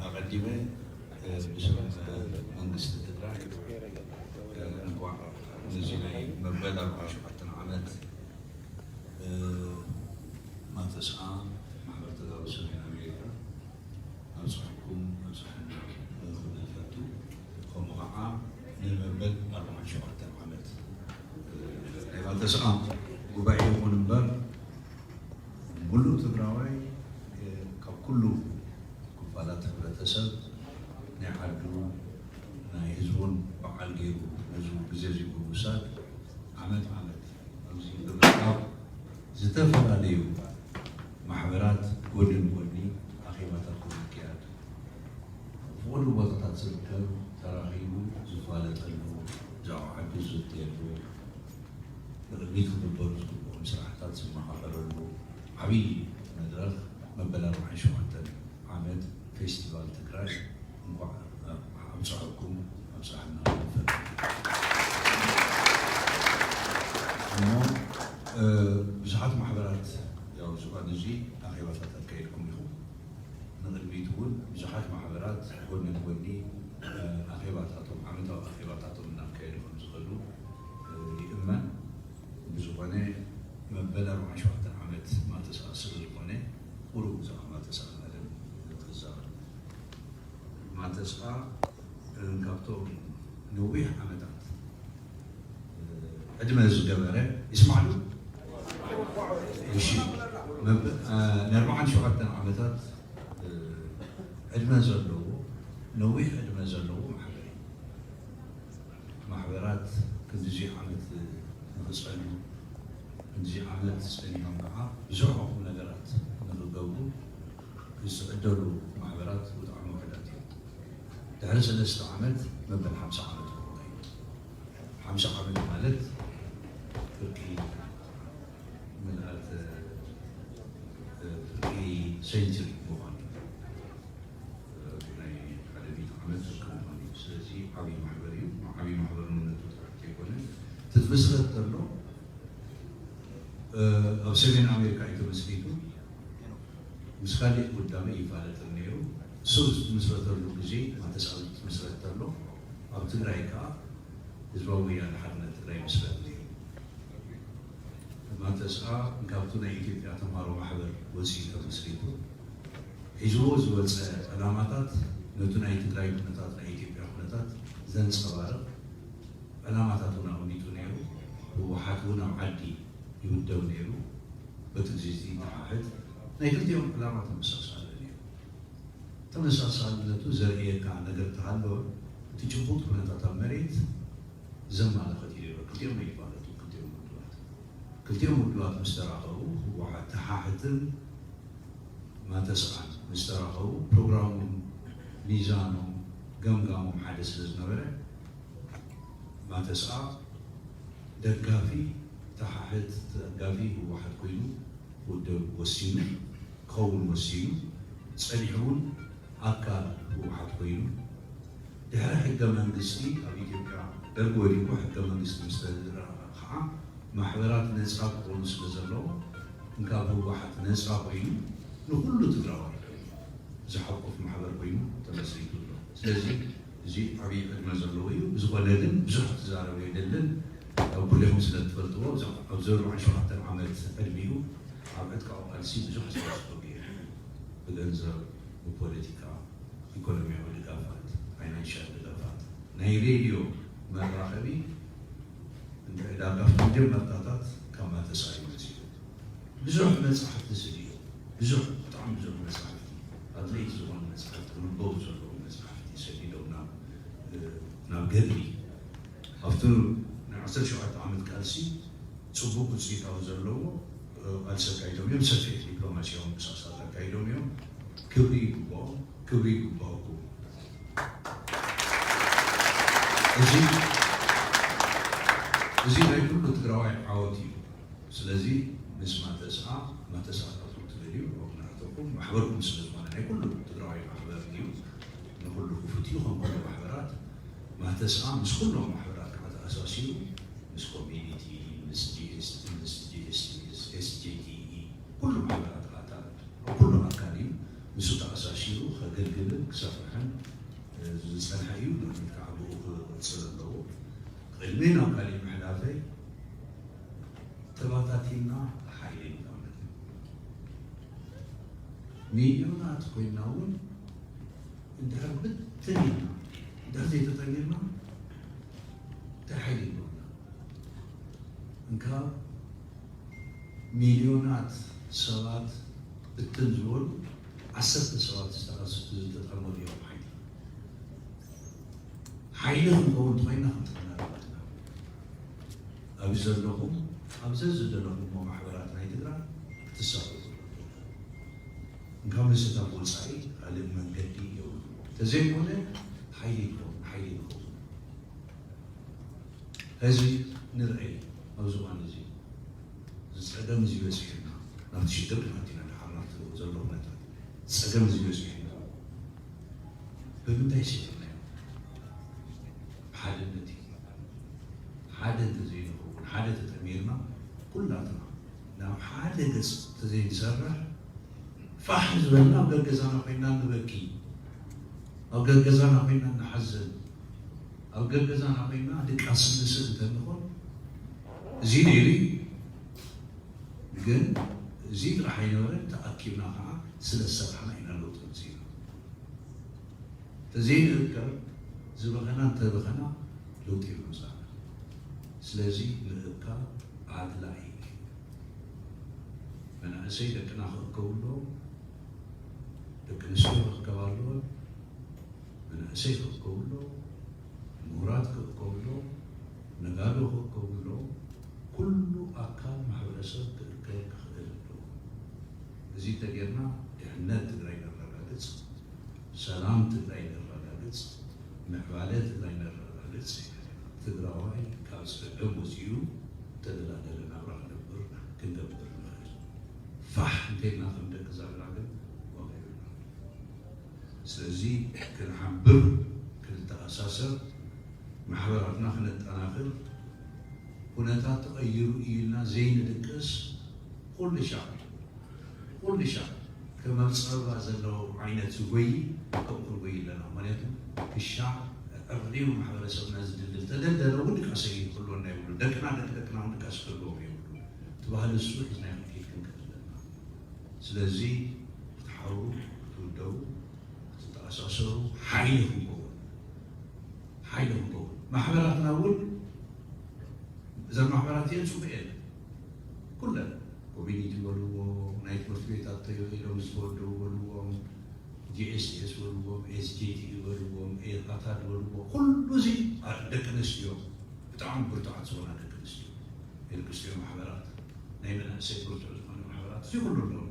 ኣቐዲመ ብስም መንግስቲ ትግራይ እንኳዕ ነዚ ናይ መበል ኣርባዓን ሸውዓተን ዓመት ማተስኣ ማሕበር ተጋሩ ሰሜን ኣሜሪካ ኣብፅሐኩም ኣብፅሐና ክብል እፈቱ። ከምኡ ከዓ ንመበል ኣርባዓን ሸውዓተን ዓመት ናይ ማተስኣ ጉባኤ ይኹን እምበር ሙሉእ ትግራዋይ ካብ ኩሉ ክፋላት ሕብረተሰብ ናይ ዓዱ ናይ ህዝቡን በዓል ገይሩ ነዚ ግዜ እዚ ብምውሳድ ዓመት ዓመት ኣብዚ ብምርካብ ዝተፈላለዩ ማሕበራት ጎኒ ንጎኒ ኣኼባታት ብምክያድ ፍቑድ ቦታታት ዝርከብ ተራኺቡ ዝፋለጠሉ ብዛዕባ ዓዱ ዝዝተየሉ ንቕድሚት ክግበሩ ዝግብኦም ስራሕታት ዝመኻኸረሉ ዓብዪ መድረኽ መበል ኣርባዓን ሸውዓተን ዓመት ፌስቲቫል ትግራይ እንኳዕ ኣብፀሐኩም ኣብፀሐና። እሞ ብዙሓት ማሕበራት ያው ዝኾነ እዚ ኣኼባታት ኣካይድኩም ኢኹም። ንቕድሚት እውን ብዙሓት ማሕበራት ጎኒ ንጎኒ ኣኼባታቶም ዓመታዊ ኣኼባታቶም እናካየዱ ከም ዝኸዱ ይእመን። ብዝኾነ መበል ኣርባዓን ሸውዓተን ዓመት ማተስኣ ስለ ዝኾነ ቁሩብ ብዛዕባ ማተስኣ ቀደም ክዛረብ። ማተስኣ ካብቶም ነዊሕ ዓመታት ዕድመ ዝገበረ ይስማዕሉ እሺ ንኣርባዓን ሸውዓተን ዓመታት ዕድመ ዘለዎ ነዊሕ ዕድመ ዘለዎ ማሕበር እዩ። ማሕበራት ክንድዚ ዓመት ንኽፀንሑ ክንድዚ ዓመት ፀኒሖም ከዓ ብዙሕ ቁም ነገራት ንኽገብሩ ዝዕደሉ ማሕበራት ብጣዕሚ ውሕዳት እዮም። ድሕሪ ሰለስተ ዓመት መበል ሓምሳ ዓመት ክኾኑ እዩ። ሓምሳ ዓመት ማለት ፍርቂ ምልኣት ፍርቂ ሴንቸሪ ምዃኑ ናይ ሓደ ሚእቲ ዓመት ዝከውን እዩ። ስለዚ ዓብዪ ማሕበር እዩ። ዓብዪ ማሕበር ንነቱ ጥራሕ ዘይኮነ ትትመስረት ተሎ ኣብ ሰሜን ኣሜሪካ እዩ ተመስሪቱ። ምስ ካሊእ ጉዳመ ይፋለጥን ነይሩ። እሱ ዝትመስረተሉ ግዜ ማተስኣ ዝትመስረት ተሎ ኣብ ትግራይ ከዓ ህዝባዊ ወያነ ሓርነት ትግራይ ይመስረት ነይሩ። ማተስኣ ካብቱ ናይ ኢትዮጵያ ተምሃሮ ማሕበር ወፂኡ ተመስሪቱ ሒዝዎ ዝወፀ ዕላማታት ነቱ ናይ ትግራይ ኩነታት ናይ ኢትዮጵያ ኩነታት ዘንፀባርቕ ዕላማታት እውን ኣቐሚጡ ነይሩ። ህወሓት እውን ኣብ ዓዲ ይውደብ ነይሩ። በቲ ግዜ እዚ ተሓሕት ናይ ክልቲኦም ዕላማ ተመሳሳሊ ነይሩ። ተመሳሳልነቱ ዘርእየካ ነገር ተሃለወ እቲ ጭቡጥ ኩነታት ኣብ መሬት ዘማለኸት እዩ። ክልቲኦም ኣይፋለጡ ክልቲኦም ውድባት ክልቲኦም ውድባት ምስ ተራኸቡ ህወሓት ተሓሕትን ማተስኣን ምስ ተራኸቡ ፕሮግራሞም ሚዛኖም ገምጋሞም ሓደ ስለ ዝነበረ ማተስኣ ደጋፊ ተሓሕት ደጋፊ ህወሓት ኮይኑ ውድብ ወሲኑ ክኸውን ወሲኑ ጸኒሑ እውን ኣካል ህወሓት ኮይኑ ድሕሪ ሕገ መንግስቲ ኣብ ኢትዮጵያ ደርጊ ወዲቁ ሕገ መንግስቲ ምስ ተረኣ ከዓ ማሕበራት ነፃ ክኾኑ ስለ ዘለዎ እንካብ ህወሓት ነፃ ኮይኑ ንኩሉ ትግራዋይ ዝሓቁፍ ማሕበር ኮይኑ ተመስሪቱ ኣሎ። ስለዚ እዚ ዓብዪ ዕድመ ዘለዎ እዩ። ብዝኾነ ግን ብዙሕ ክዛረብ የደልን። ኣብ ኩሌኹም ስለ ትፈልጥዎ ኣብዚ ኣርባዓን ሸውዓተን ዓመት ዕድሚኡ ኣብ ዕጥቃዊ ቃልሲ ብዙሕ ኣስተዋፅኦ ገይሩ ብገንዘብ፣ ብፖለቲካ፣ ኢኮኖሚያዊ ድጋፋት፣ ፋይናንሻል ድጋፋት፣ ናይ ሬድዮ መራኸቢ እንተ ዳርጋ መጀመርታታት ካብ ማተስኣ እዩ መፂኡ። ብዙሕ መፅሓፍቲ ስኢኑ። ብዙሕ ብጣዕሚ ብዙሕ መፅሓፍቲ ኣድለይቲ ዝኾኑ መፅሓፍቲ ክንበቡ ዘለዎም መፅሓፍቲ ሰዲዶም ናብ ናብ ገድሊ ኣብቲ ናይ ዓሰርተ ሸውዓተ ዓመት ቃልሲ ፅቡቅ ውፅኢታዊ ዘለዎ ቃልሲ ኣካይዶም እዮም። ሰፊሕ ዲፕሎማሲያዊ ምንቅስቃሳት ኣካይዶም እዮም። ክብሪ ይግባኦም፣ ክብሪ ይግባኦኩም። እዚ እዚ ናይ ኩሉ ትግራዋይ ዓወት እዩ። ስለዚ ምስ ማተስኣ ማተስኣ ክትብሉ ትደልዩ ንሕተኩም ማሕበርኩም ስለ ዝኾነ ናይ ኩሉ ትግራዋይ ማሕበር እዩ። ንኩሉ ክፉት እዩ። ከም ኩሉ ማሕበራት ማተስኣ ምስ ኩሎም ማሕበራት ከዓ ተኣሳሲሩ ምስ ኮሚኒቲ ምስ ጂኤስቲ ምስ ጂኤስቲ ምስ ኤስጄዲኢ ኩሉ ማሕበራት ኣታ ኩሉ ኣካል እዩ። ምስኡ ተኣሳሲሩ ከገልግልን ክሰርሕን ዝጸንሐ እዩ። ንቕድሚት ከዓ ብኡ ክቕጽል ኣለዎ። ቅድሚ ናብ ካሊእ ምሕላፈይ ተባታቲና ሓይሊ ንኾን። ሚልዮናት ኮይና እውን እንድሕር ብትን ኢልና እንድሕር ዘይተጠሚርና እንታይ ሓይሊ ኣለና? እንካ ሚልዮናት ሰባት ብትን ዝበሉ ዓሰርተ ሰባት ዝተጠመሩ እዮም። ሓይሊ ሓይሊ ክንከውን እንተኮይና ከምቲ ክናረባትና ኣብዚ ዘለኹም ኣብዚ ዝደለኹሞ ማሕበራት ናይ ትግራይ ክትሳተፉ እንካብ ንስታ ወፃኢ ካልእ መንገዲ የብሉ። ተዘይኮነ ሓይሊ ይከውን ሓይሊ ይኸውን። ሕዚ ንርአይ ኣብዚ እዋን እዚ ዝፀገም እዚ በፂሑና ናብቲ ሽግር ናቲና ድሓር ናብቲ ዘሎ ኩነታት ፀገም እዚ በፂሑና ብምንታይ ሲርናዮ? ብሓድነት እዩ። ሓደ እንተዘይንኸውን ሓደ ተጠሚርና ኩላትና ናብ ሓደ ገፅ እንተዘይንሰርሕ ፋሕ ዝበልና ኣብ ገገዛና ኮይና ንበኪ፣ ኣብ ገገዛና ኮይና ንሓዘን፣ ኣብ ገገዛና ኮይና ድቃስ ንስእ እንተንኾን እዚ ነይሩ እዩ። ግን እዚ ጥራሕ ኣይነበረን፣ ተኣኪብና ከዓ ስለ ዝሰራሕና ኢና ለውጢ መፂና። ተዘይንእከብ ዝበኸና እንተበኸና ለውጢ የምፃና። ስለዚ ምእካብ ኣድላዪ እዩ። መናእሰይ ደቅና ክእከቡ ኣለዎም፣ ደቂ ኣንስትዮ ክእከባ ኣለወን፣ መናእሰይ ክእከቡ ኣለዎም፣ ምሁራት ክእከቡ ኣለዎም፣ ነጋዶ ክእከቡ ኣለዎም። ኩሉ ኣካል ማሕበረሰብ ክእከብ ክኽእል ኣለዎ። እዚ እንተጌርና ድሕነት ትግራይ ነረጋግፅ፣ ሰላም ትግራይ ነረጋግፅ፣ ምዕባለ ትግራይ ነረጋግፅ፣ ትግራዋይ ካብ ፅዕም ወፂኡ ተደላደለ ናብራ ክነብር ክንገብር ንኽእል። ፋሕ እንተይልና ከም ደቂ ዛግራ ግን ዋጋ የብልና። ስለዚ ክንሓብር፣ ክንተኣሳሰር፣ ማሕበራትና ክነጠናኽር፣ ኩነታት ተቐይሩ እዩ ኢልና ዘይንድቅስ፣ ኩሉ ሻዕ ኩሉ ሻዕ ከም ኣብ ፀበባ ዘለዉ ዓይነት ዝጎይ ከምኡ ክንጎይ ኣለና። ምክንያቱ ክሻዕ ዕርዲው ማሕበረሰብና ዝድልድል ተደልደለ እውን ድቃሰ ክህልወና የብሉ። ደቅና ደቂ ደቅና እውን ድቃሰ ክህልዎም የብሉ። እቲ ባህሊ እሱ ሒዝና ክንከይድ ክንክእል ኣለና። ስለዚ ክትሓብሩ፣ ክትውደቡ፣ ክትተኣሳሰሩ ሓይሊ ክንከውን ሓይሊ ክንከውን ማሕበራትና እውን እዘን ማሕበራት እየን ፅቡቅ እየን ኩለን ኮሚኒቲ በልዎ ናይ ትምህርቲ ቤታት ኢሎም ዝተወደቡ በልዎም ጂኤስቲኤስ በልዎም ኤስጂቲ በልዎም ኤታታ በልዎ ኩሉ እዚ ደቂ ኣንስትዮ ብጣዕሚ ብርቱዓት ዝኾና ደቂ ኣንስትዮ ናይ ደቂ ኣንስትዮ ማሕበራት ናይ መናእሰይ ብርቱዕ ዝኾነ ማሕበራት እዚ ኩሉ ኣለውና።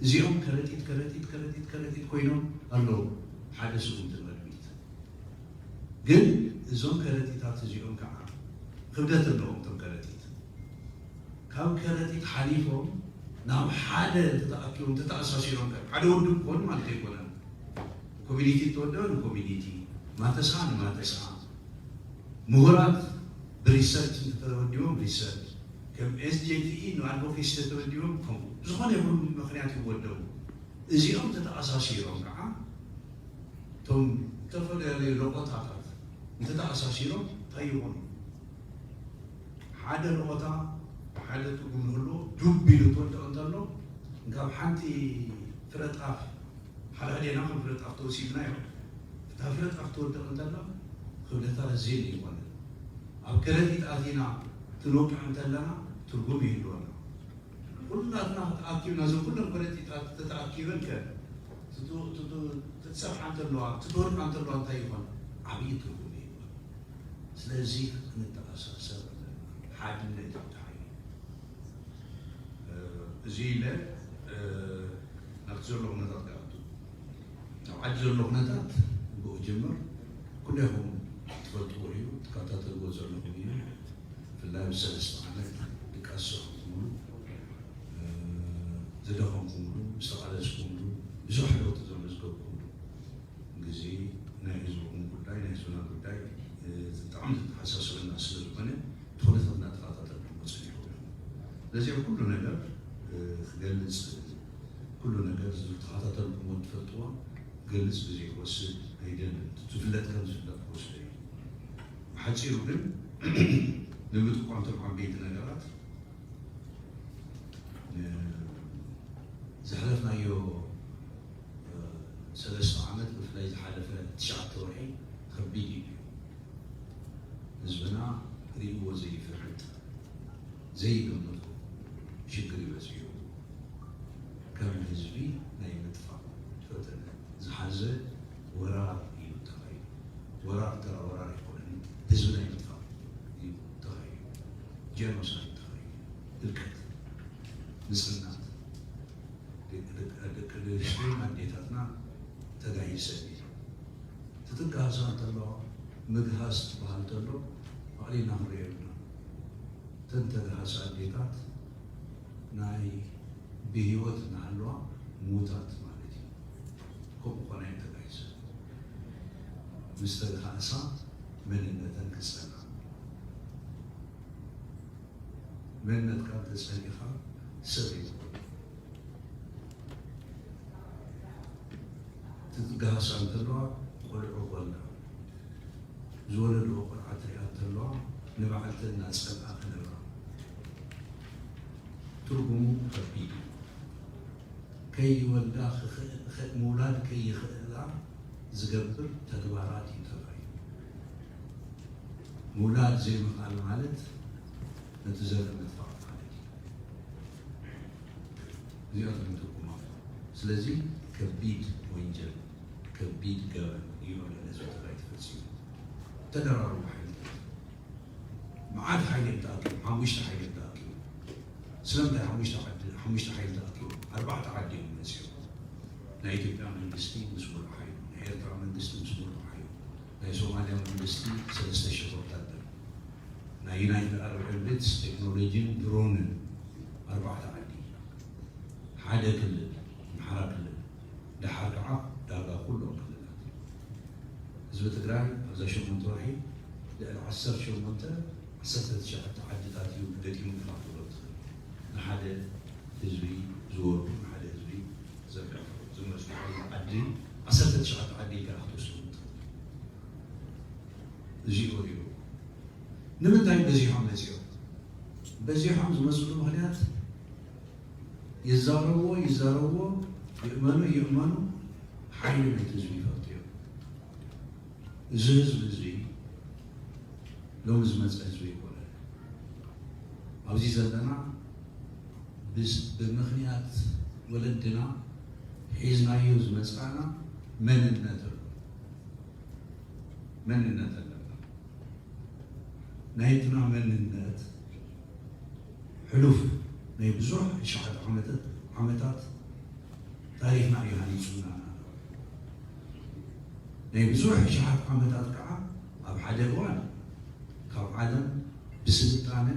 እዚኦም ከረጢት ከረጢት ከረጢት ከረጢት ኮይኖም ኣለዉ ሓደ ስጉምቲ ንቕድሚት። ግን እዞም ከረጢታት እዚኦም ከዓ ክብደት ኣለዎም። እቶም ከረጢት ካብ ከረጢት ሓሊፎም ናብ ሓደ እንተተኣኪቦም እንተተኣሳሲሮም ከ ሓደ ውድብ ክኾኑ ማለት ኣይኮነን። ኮሚኒቲ እንተወደበ ንኮሚኒቲ፣ ማተስኣ ንማተስኣ፣ ምሁራት ብሪሰርች እንተተወዲቦም ሪሰርች፣ ከም ኤስጄቲኢ ንኣድቮኬሲ ተተወዲቦም ከምኡ ብዝኾነ ይኹን ምክንያት ይወደቡ። እዚኦም ተተኣሳሲሮም ከዓ እቶም ዝተፈላለዩ ለቆታታት እንተተኣሳሲሮም እንታይ ይኾኑ? ሓደ ለቆታ ሓደ ትርጉም ንክህልዎ ዱብ ኢሉ ክወድቕ እንተሎ ካብ ሓንቲ ፍረ ጣፍ ሓደ ሕዴና ከም ፍረ ጣፍ ተወሲድና እዮም። እታ ፍረ ጣፍ ትወድቕ እንተላ ክብደታ ረዚን ይኾነ ኣብ ከረጢት ኣቲና ትንወቅዕ እንተለና ትርጉም ይህልወና። ኩላትና ተኣኪብና እዞም ኩለን ፖለቲካት ተተኣኪበን ከ ትሰርሓ እንተለዋ ትትወድቃ እንተለዋ እንታይ ይኾን? ዓብዪ ትርጉም ይህልወና። ስለዚ ክንተኣሳሰር ኣለና። ሓድነት እዩ እቲ ሓይሊ። እዚ ኢለ ናብቲ ዘሎ ኩነታት ክኣቱ ናብ ዓዲ ዘሎ ኩነታት ብኡ ጀምር ኩሌኹም ትፈልጥዎ እዩ ትከታተልዎ ዘለኹም እዩ። ብፍላይ ብሰለስተ ዓመት ድቃስ ዝሰኹምሉ ዝደኸምኩምሉ ዝተቓለስኩምሉ ብዙሕ ለውጢ ዘመዝገብኩምሉ ግዜ ናይ ህዝብኹም ጉዳይ ናይ ህዝብና ጉዳይ ብጣዕሚ ዝተሓሳስበና ስለ ዝኾነ እቲ ኩነታት እናተኸታተልኩሞ ፀኒሕኩም ኢኹም። ስለዚ ኩሉ ነገር ክገልፅ ኩሉ ነገር ዝተኸታተልኩሞ ትፈልጥዎ፣ ክገልጽ ግዜ ክወስድ ኣይደልን። ዝፍለጥ ከም ዝፍለጥ ክወስዶ እዩ። ብሓጺሩ ግን ንምጥቋም እቶም ዓበይቲ ነገራት፣ እ፣ ዘሕለፍናዮ፣ እ፣ ሰለስተ ዓመት፣ ብፍላይ ዝሓለፈ ትሽዓተ ወርሒ ከቢድ እዩ። ህዝብና ርእይዎ ዘይፈልጥ፣ ዘይገመቶ ሽግር እዩ በጺሑ። ከም ህዝቢ ናይ ምጥፋእ ፈተነ ዝሓዘ ወራር እዩ ተኻይዱ። ወራር ተራ ወራር ኣይኮነን፣ ህዝቢ ናይ ምጥፋእ እዩ ተኻይዱ። ጄኖሳይድ ተኻይዱ። ህልቀት፣ ምጽናት፣ ደቂ፣ ደቂ፣ ደቂ ኣንስትዮን ኣዴታትና ተጋሂሰን እዩ። ትትጋሃሳ እንተለዋ፣ ምግሃስ ትበሃል እንተሎ፣ ኣቕሊልና ክንሪኦ የብልና። እተን ተጋሃሳ ኣዴታት ናይ ብህይወት እናሃለዋ ምዉታት ማለት እዩ። ከምኡ ኮና እየን ተጋሂሰን። ምስ ተጋሃሳ መንነተን ክጸና። መንነትካ እንተጸኒኻ ሰብ ኣይትኾን። ትትጋሃሳ እንተለዋ ቆልዑ ክወልዳ፣ ዝወለድኦ ቆልዓ ትሪኣ እንተለዋ ንባዕልተን እናጸልኣ ክነብራ። ትርጉሙ ከቢድ እዩ። ከይወልዳ ክኽእል፣ ምውላድ ከይኽእላ ዝገብር ተግባራት እዩ ተባሂሉ። ምውላድ ዘይምኽኣል ማለት ነቲ ዘርኢ ምጥፋእ ማለት እዩ። እዚኣቶም ትርጉማት። ስለዚ ከቢድ ወንጀል፣ ከቢድ ገበን እዩ ኣብ ልዕሊ ህዝቢ ትግራይ ተፈጺሙ። ተደራረቡ ሓይልታት። መዓት ሓይሊ እዮም ተኣኪቦም፣ ሓሙሽተ ሓይሊ እዮም ተኣኪቦም። ስለምንታይ ሓሙሽተ ዓዲ፣ ሓሙሽተ ሓይሊ ተኣኪቦም? ኣርባዕተ ዓዲ እዮም መጺኦም። ናይ ኢትዮጵያ መንግስቲ ምስ ሙሉእ ሓይሉ፣ ናይ ኤርትራ መንግስቲ ምስ ሙሉእ ሓይሉ፣ ናይ ሶማልያ መንግስቲ ሰለስተ ሽሕ ወታደር፣ ናይ ዩናይትድ ዓረብ ኤምሬትስ ቴክኖሎጂን ድሮንን፣ ኣርባዕተ ዓዲ፣ ሓደ ክልል፣ ኣምሓራ ክልል፣ ደሓር ከዓ ዳርጋ ኩሎም ክልላት። ህዝቢ ትግራይ ኣብዛ ሸሞንተ ወርሒ ልዕሊ ዓሰርተ ሸሞንተ፣ ዓሰርተ ትሽዓተ ዓድታት እዩ ገጢሙ ኢኻ ክትብሎ ትኽእል። ንሓደ ህዝቢ ዝወርዱ፣ ንሓደ ህዝቢ ዘጋፍዑ፣ ዝመጽኡ ዓዲ፣ ዓሰርተ ትሽዓተ ዓዲ ኢልካ ክትወስዶም ትኽእል። እዚኡ ወሪዱ። ንምንታይ በዚሖም መጺኦም? በዚሖም ዝመጽሉ ምኽንያት ይዛረብዎ፣ ይዛረብዎ፣ ይእመኑ፣ ይእመኑ፣ ሓይሊ ናይቲ ህዝቢ ይፈልጡ እዮም። እዚ ህዝቢ እዚ ሎሚ ዝመጸ ህዝቢ ኣይኮነን። ኣብዚ ዘለና ብስ-፣ ብምኽንያት ወለድና ሒዝናዮ ዝመጻና መንነት ኣሎ። መንነት ኣለና። ናይትና መንነት ሕሉፍ ናይ ብዙሕ ኣሽሓት ዓመታት፣ ዓመታት ታሪኽና እዩ ሃኒጹና። ናይ ብዙሕ ኣሽሓት ዓመታት ከዓ ኣብ ሓደ እዋን ካብ ዓለም ብስልጣነ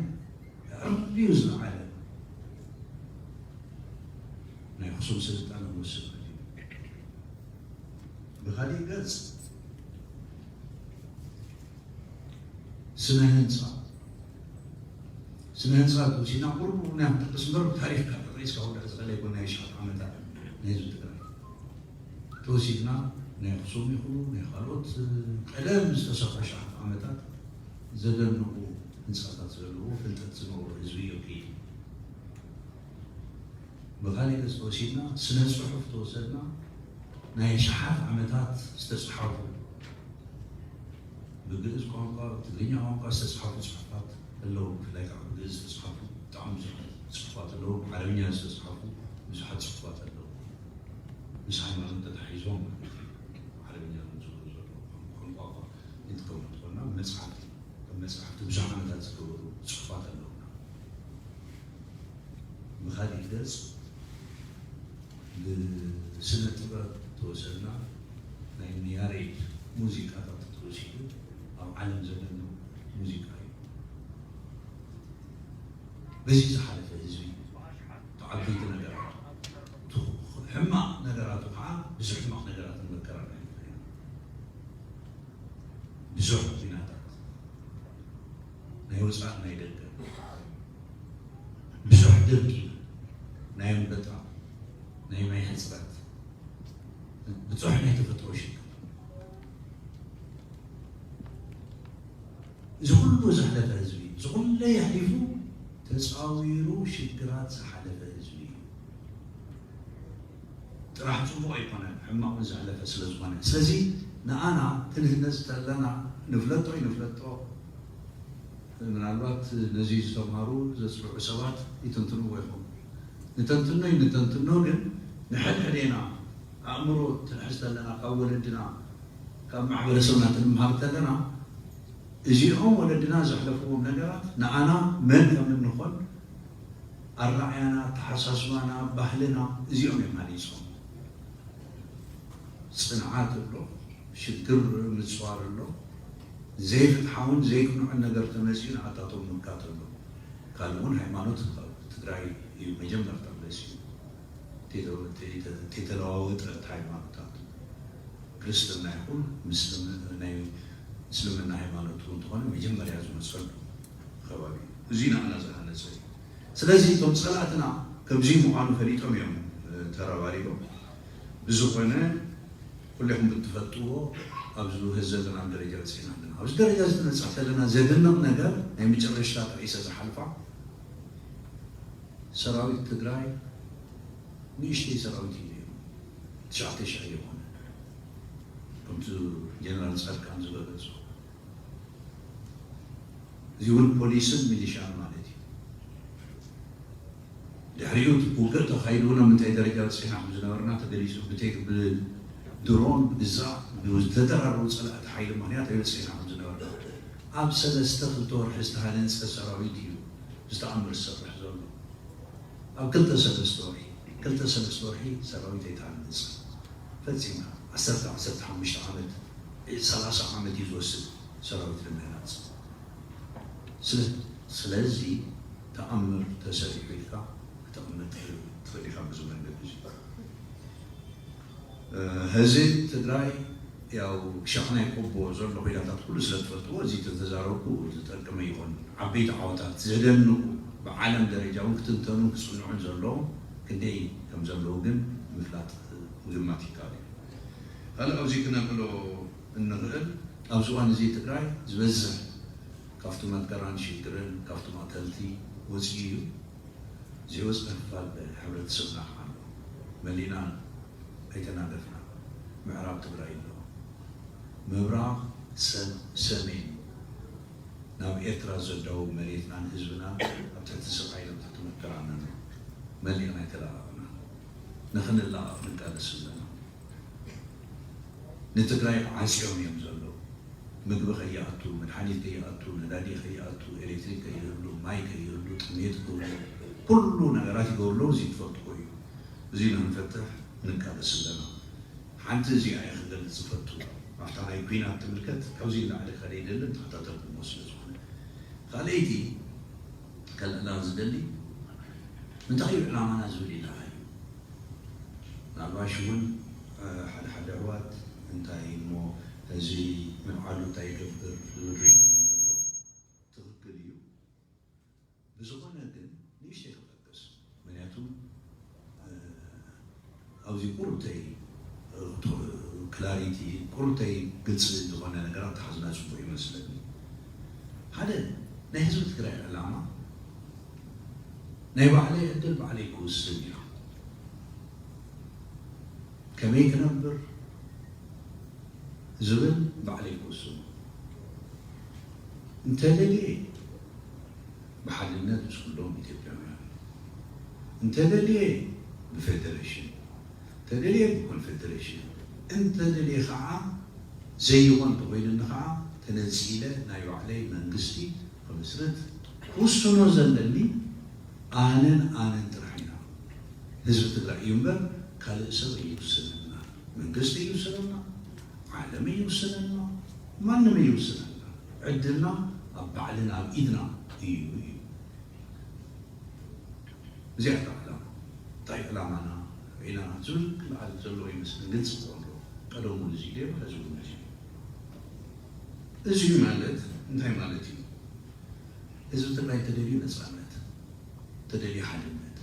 ኣዕርዩ ዝለዓለ ናይ ኣኽሱም ስልጣነ ክወስድ እዩ። ብኻሊእ ገጽ ስነ ህንፃ፣ ስነ ህንፃ ተወሲድና ቁሩብ ናይ ክንጠቅስ እምበር ብታሪኽ ካብ ተጠቂስካ ክውዳእ ዝኽእል ኣይኮነ። ናይ ኣሽሓት ዓመታት ናይ ህዝቢ ትግራይ ተወሲድና ናይ ኣኽሱም ይኹኑ ናይ ካልኦት ቀደም ዝተሰርሑ ኣሽሓት ዓመታት ዘደንቑ ህንፃታት ዘለዎ ፍልጠት ዝነበሮ ህዝቢ እዩ። ብኻሊእ ገጽ ተወሲድና ስነ ጽሑፍ ተወሰድና ናይ ኣሽሓት ዓመታት ዝተጽሓፉ ብግእዝ ቋንቋ፣ ብትግርኛ ቋንቋ ዝተጽሓፉ ጽሑፋት ኣለዉ። ብፍላይ ከዓ ብግእዝ ዝተጽሓፉ ብጣዕሚ ብዙሓት ጽሑፋት ኣለዉ። ብዓረብኛ ዝተጽሓፉ ብዙሓት ጽሑፋት ኣለዉ። ምስ ሃይማኖት ተታሒዞም ማለት እዩ። ዓረብኛ ዝብሉ ዘለዉ ቋንቋ እኳ ንጥቀመሉ እንተኾንና፣ መጽሓፍቲ፣ ከም መጽሓፍቲ ብዙሕ ዓመታት ዝገበሩ ጽሑፋት ኣለዉና። ብኻሊእ ገጽ ብስነ ጥበብ ተወሰድና ናይ እኒ ያሬድ ሙዚቃታት ተወሲዱ ኣብ ዓለም ዘደንቕ ሙዚቃ እዩ። በዚ ዝሓለፈ ህዝቢ እቲ ዓበይቲ ነገራት፣ እቲ ሕማቕ ነገራቱ ከዓ ብዙሕ ሕማቕ ነገራትን መከራን ኣሕሊፍና ኢና። ብዙሕ ኲናታት ናይ ወፃእ ናይ ደገ፣ ብዙሕ ድርቂ፣ ናይ ኣንበጣ፣ ናይ ማይ ብዙሕ ናይ ተፈጥሮ ሽግር፣ እዚ ኩሉ ዘሕለፈ ህዝቢ፣ እዚ ኩለ የሕሊፉ ተፃዊሩ ሽግራት ዝሓለፈ ህዝቢ እዩ። ጥራሕ ፅቡቕ ኣይኮነን፣ ሕማቕ እውን ዘሕለፈ ስለ ዝኾነ። ስለዚ ንኣና ክንህነፅ ተለና ንፍለጦ ይንፍለጦ፣ ምናልባት ነዚ ዝተምሃሩ ዘፅንዑ ሰባት ይትንትንዎ ይኾኑ። ንተንትኖ ይንተንትኖ፣ ግን ንሕድሕዴና ኣእምሮ ትንሕዝ ተለና፣ ካብ ወለድና ካብ ማሕበረሰብና ትንምሃር ተለና፣ እዚኦም ወለድና ዘሕለፍዎም ነገራት ንኣና መን ከም እንኾን ኣረኣእያና፣ ኣተሓሳስባና፣ ባህልና እዚኦም እዮም ሃኒፆም። ፅንዓት ኣሎ፣ ሽግር ምፅዋር ኣሎ፣ ዘይፍትሓውን ዘይቅኑዕን ነገር ተመፂኡ ንዓታቶም ምካት ኣሎ። ካልእ እውን ሃይማኖት ትግራይ እዩ መጀመርታ መፂኡ። ተይተለዋወጠ ሃይማኖታት ክርስትና ይኹን ናይ ምስልምና ሃይማኖት እውን እንተኾነ መጀመርያ ዝመፀሉ ከባቢ እዚ ንዓና ዝሃነፀ እዩ። ስለዚ እቶም ፀላእትና ከምዚ ምዃኑ ፈሊጦም እዮም ተረባሪቦም። ብዝኾነ ኩሌኹም ብትፈልጥዎ ኣብዚ ሀዚ ዘለና ደረጃ በፂሕና ኣለና። ኣብዚ ደረጃ እዚ ትነፅሕ ዘለና ዘደንቕ ነገር ናይ መጨረሽታ ተቂሰ ዝሓልፋ ሰራዊት ትግራይ ንእሽተይ ሰራዊት እዩ ነይሩ። ትሽዓተ ሽሕ የኾነ ከምቲ ጀነራል ፃድቃን ዝገለፁ እዚ እውን ፖሊስን ሚሊሻን ማለት እዩ። ድሕሪኡ ውግእ ተኻይዱ ናብ ምንታይ ደረጃ በፂሕና ከም ዝነበርና ተገሊፁ። ብቴክ ብድሮን ብግዛእ ብዝተደራረቡ ፀላእቲ ሓይሊ ምክንያት ኣይበፂሕና ከም ዝነበርና ኣብ ሰለስተ ክልተ ወርሒ ዝተሃነፀ ሰራዊት እዩ ዝተኣምር ዝሰርሕ ዘሎ። ኣብ ክልተ ሰለስተ ወርሒ ክልተ ሰለስተ ወርሒ ሰራዊት ኣይተሃነፀ ፈፂምና። ዓሰርተ ዓሰርተ ሓሙሽተ ዓመት ሰላሳ ዓመት እዩ ዝወስድ ሰራዊት ለምህናፅ። ስለዚ ተኣምር ተሰሪሑ ኢልካ ክተቕምጥ ትኽእል ኢኻ ብዙ መንገዲ እዚ። ሕዚ ትግራይ ያው ክሻቕ ናይ ቆቦ ዘሎ ኮይናታት ኩሉ ስለ ትፈልጥዎ እዚ ተተዛረብኩ ዝጠቅም ይኾን። ዓበይቲ ዓወታት ዘደንቑ ብዓለም ደረጃ እውን ክትንተኑን ክፅንዑን ዘለዎም ክንደይ ከም ዘለዉ ግን ምፍላጥ ምግማት ይከኣል እዩ። ካልእ ኣብዚ ክነብሎ እንኽእል ኣብዚ እዋን እዚ ትግራይ ዝበዝሕ ካብቲ መከራን ሽግርን ካብቲ መቕተልቲ ወፂኡ እዩ። ዘይወፅእ ክፋል ሕብረተሰብና ከዓ ኣሎ። መሊእና ኣይተናገፍና። ምዕራብ ትግራይ ኣሎ። ምብራቕ፣ ሰሜን ናብ ኤርትራ ዘዳውብ መሬትናን ህዝብናን ኣብ ትሕቲ ስቓይ ናብ ትሕቲ መከራን ኣሎ። መሊእና ኣይተላቐቕና። ንኽንላቐቕ ንቃለስ ኣለና። ንትግራይ ዓፅዮም እዮም ዘለዉ። ምግቢ ከይኣቱ፣ መድሓኒት ከይኣቱ፣ ነዳዲ ከይኣቱ፣ ኤሌክትሪክ ከይህሉ፣ ማይ ከይህሉ፣ ጥሜት ክህሉ፣ ኩሉ ነገራት ይገብሩ ኣለዉ። እዚ ትፈልጥዎ እዩ። እዚ ንክንፈትሕ ንቃለስ ኣለና። ሓንቲ እዚኣ እየ ክገልፅ ዝፈቱ። ኣብታ ናይ ኲናት ትምልከት ካብዚ ንላዕሊ ከደ ይደልን ተኸታተልኩሞ ስለ ዝኾነ። ካልኣይቲ ከልዕላ ዝደሊ እንታይ እዩ ዕላማና ዝብል ኢልካ እዩ። ናልባሽ እውን ሓደ ሓደ ኣሕዋት እንታይ እሞ እዚ ምልዓሉ እንታይ ይገብር ዝብል ርኢቶታት ኣሎ። ትኽክል እዩ። ብዝኾነ ግን ንእሽተይ ክጠቅስ ምክንያቱ ኣብዚ ቁሩብተይ ክላሪቲ ቁሩብተይ ግልፂ ዝኾነ ነገራት ተሓዝና ፅቡቅ ይመስለኒ። ሓደ ናይ ህዝቢ ትግራይ ዕላማ ናይ ባዕለይ ዕድል ባዕለይ ክውስን እዩ። ከመይ ክነብር ዝብል ባዕለይ ክውስኑ። እንተደልየ ብሓድነት ምስ ኩሎም ኢትዮጵያውያን፣ እንተደልየ ብፌደሬሽን፣ እንተደልየ ብኮንፌደሬሽን፣ እንተደልየ ከዓ ዘይኾን ተኾይኑኒ ከዓ ተነፂለ ናይ ባዕለይ መንግስቲ ክምስርት ክውስኖ ዘለኒ ኣነን ኣነን ጥራሕ ኢና። ህዝቢ ትግራይ እዩ እምበር ካልእ ሰብ ኣይውስነልና። መንግስቲ ኣይውስነልና፣ ዓለም ኣይውስነልና፣ ማንም ኣይውስነልና። ዕድልና ኣብ ባዕልና ኣብ ኢድና እዩ እዩ። እዚኣ እታ ዕላማ። እንታይ ዕላማና ርኢና ዝብል ክልዓል ዘለዎ ይመስለኒ፣ ግን ፅቡቕ ኣሎ። ቀደም እውን እዚ ነይሩ፣ ሕዚ እውን እዚ እዩ። እዚ ማለት እንታይ ማለት እዩ? ህዝቢ ትግራይ ተደልዩ ነፃነት፣ ተደልዩ ሓድነት፣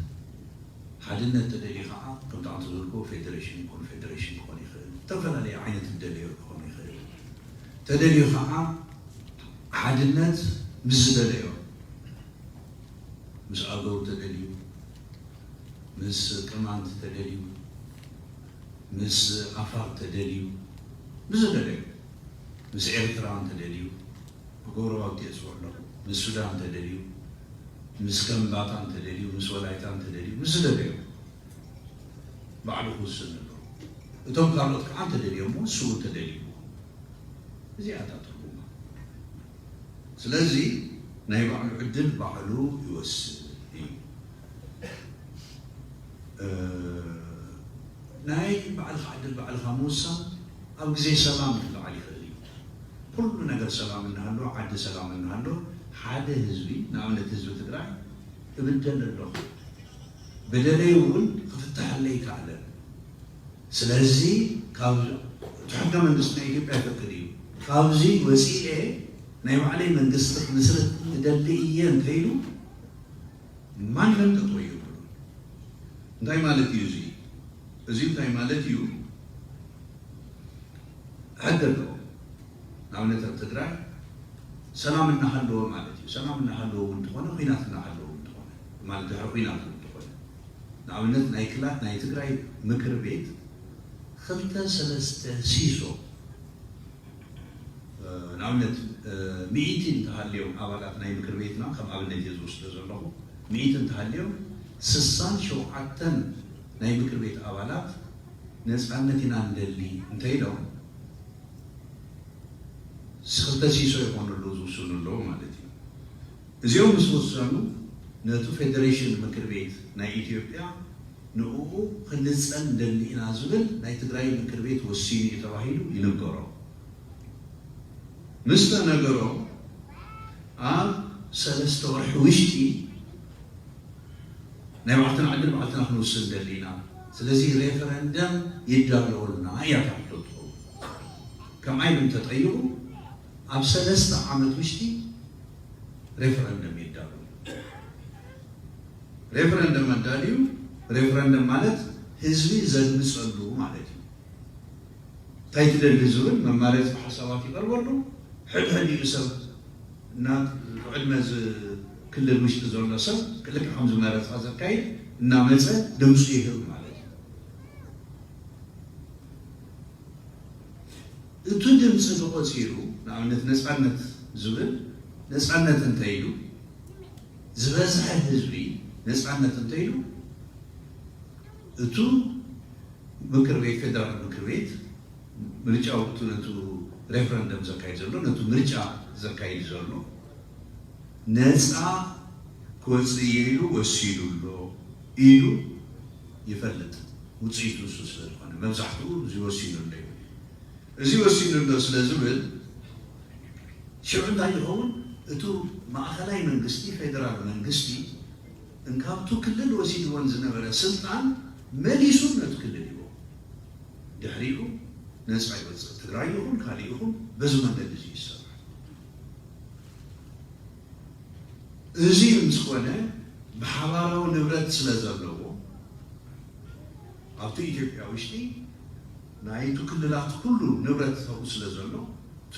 ሓድነት ተደልዩ ከዓ ከምቲ ኣንተ ዝበልክዎ ፌደሬሽን ኮንፌደሬሽን ክኾን ይኽእል፣ ዝተፈላለየ ዓይነት ዝደለዮ ክኾን ይኽእል። ተደልዩ ከዓ ሓድነት ምስ ዝደለዮ፣ ምስ ኣገው ተደልዩ፣ ምስ ቅማንት ተደልዩ፣ ምስ ዓፋር ተደልዩ፣ ምስ ዝደለዮ፣ ምስ ኤርትራን ተደልዩ፣ ጎረባብቲ እየ ዝፅውዕ ኣለኹ፣ ምስ ሱዳን ተደልዩ፣ ምስ ከምባታን ተደልዩ፣ ምስ ወላይታን ተደልዩ፣ ምስ ዝደለዮ ባዕሉ ክውስን ኣለዎ። እቶም ካልኦት ከዓ እንተደልዮሞ ንሱ እውን ተደልይዎ። እዚኣ እታ ትርጉማ። ስለዚ ናይ ባዕሉ ዕድል ባዕሉ ይወስን እዩ። እ፣ ናይ ባዕልኻ ዕድል ባዕልኻ ምውሳን ኣብ ግዜ ሰላም ክለዓል ይኽእል እዩ። ኩሉ ነገር ሰላም እናሃለወ፣ ዓዲ ሰላም እናሃለወ፣ ሓደ ህዝቢ፣ ንኣብነት ህዝቢ ትግራይ እብደል ኣለኹ፣ በደለይ እውን ክፍታሐለይ ይከኣለን። ስለዚ ካብ እቲ ሕገ መንግስቲ ናይ ኢትዮጵያ ይፈቅድ እዩ። ካብዚ ወፂኤ ናይ ባዕለይ መንግስቲ ክምስርት እደሊ እየ እንተኢሉ ማንም ጠጠው ይብሉ። እንታይ ማለት እዩ እዚ? እዚ እንታይ ማለት እዩ? ሕጊ ኣለዎ። ንኣብነት ኣብ ትግራይ ሰላም እናሃለወ ማለት እዩ። ሰላም እናሃለወ እውን እንተኾነ፣ ኲናት እናሃለወ እውን እንተኾነ፣ ማለት ድሕሪ ኲናት እውን እንተኾነ፣ ንኣብነት ናይ ክላ-፣ ናይ ትግራይ ምክር ቤት ክልተ ሰለስተ ሲሶ፣ እ፣ ንኣብነት፣ እ፣ ሚእቲ እንተሃልዮም ኣባላት ናይ ምክር ቤትና፣ ከም ኣብነት እየ ዝወስዶ ዘለኹ፣ ሚእቲ እንተሃልዮም፣ ስሳን ሸውዓተን ናይ ምክር ቤት ኣባላት ነፃነት ኢና ንደሊ እንተኢሎም፣ ክልተ ሲሶ ይኾኑ ኣለዉ፣ ዝውስኑ ኣለዉ ማለት እዩ። እዚኦም ምስ ወሰኑ፣ ነቲ ፌደሬሽን ምክር ቤት ናይ ኢትዮጵያ ንዕኡ ክንጸል ንደሊ ኢና ዝብል ናይ ትግራይ ምክር ቤት ወሲኑ እዩ ተባሂሉ ይንገሮ። ምስ ተነገሮ፣ ኣብ ሰለስተ ወርሒ ውሽጢ ናይ ባዕልትና ዕድል ባዕልትና ክንውስን ንደሊ ኢና። ስለዚ ሬፈረንደም ይዳለወልና እያ እታ ሕቶ ትኸውን። ከምኣ ኢሉ እንተጠይቑ፣ ኣብ ሰለስተ ዓመት ውሽጢ ሬፈረንደም ይዳሎ። ሬፈረንደም ኣዳልዩ፣ ሬፈረንደም ማለት ህዝቢ ዘድምፀሉ ማለት እዩ። እንታይ ትደሊ ዝብል መማረፂ ሓሳባት ይቐርበሉ። ሕድሕዲኡ ሰብ እና ዕድመ እዚ ክልል ውሽጢ ዘሎ ሰብ ልክዕ ከም ዝመረፃ ዘካይድ እናመፀ ድምፁ ይህብ ማለት እዩ። እቲ ድምፂ ተቖፂሩ፣ ንኣብነት ነፃነት ዝብል፣ ነፃነት እንተኢሉ፣ ዝበዝሐ ህዝቢ ነፃነት እንተኢሉ፣ እቱ ምክር ቤት፣ ፌደራል ምክር ቤት፣ ምርጫ ወቅቱ ነቱ ሬፈረንደም ዘካይድ ዘሎ፣ ነቱ ምርጫ ዘካይድ ዘሎ፣ ነፃ ክወፅእ እየ ኢሉ ወሲኑ ኣሎ ኢሉ ይፈልጥ። ውፅኢቱ እሱ ስለ ዝኾነ፣ መብዛሕትኡ እዚ ወሲኑ ኣሎ እዩ። እዚ ወሲኑ ኣሎ ስለ ዝብል፣ ሽዑ እንታይ ይኸውን? እቱ ማእኸላይ መንግስቲ፣ ፌደራል መንግስቲ፣ እንካብቱ ክልል ወሲድዎን ዝነበረ ስልጣን መሊሱ ነቱ ክልል ይቦ። ድሕሪኡ ነፃ ይወፅእ። ትግራይ ይኹን ካሊእ ይኹን በዚ መንገዲ እዚ ይሰራሕ። እዚ ምስ ኮነ፣ ብሓባራዊ ንብረት ስለ ዘለዎ፣ ኣብቲ ኢትዮጵያ ውሽጢ ናይቱ ክልላት ኩሉ ንብረት ኣብኡ ስለ ዘሎ፣ ቱ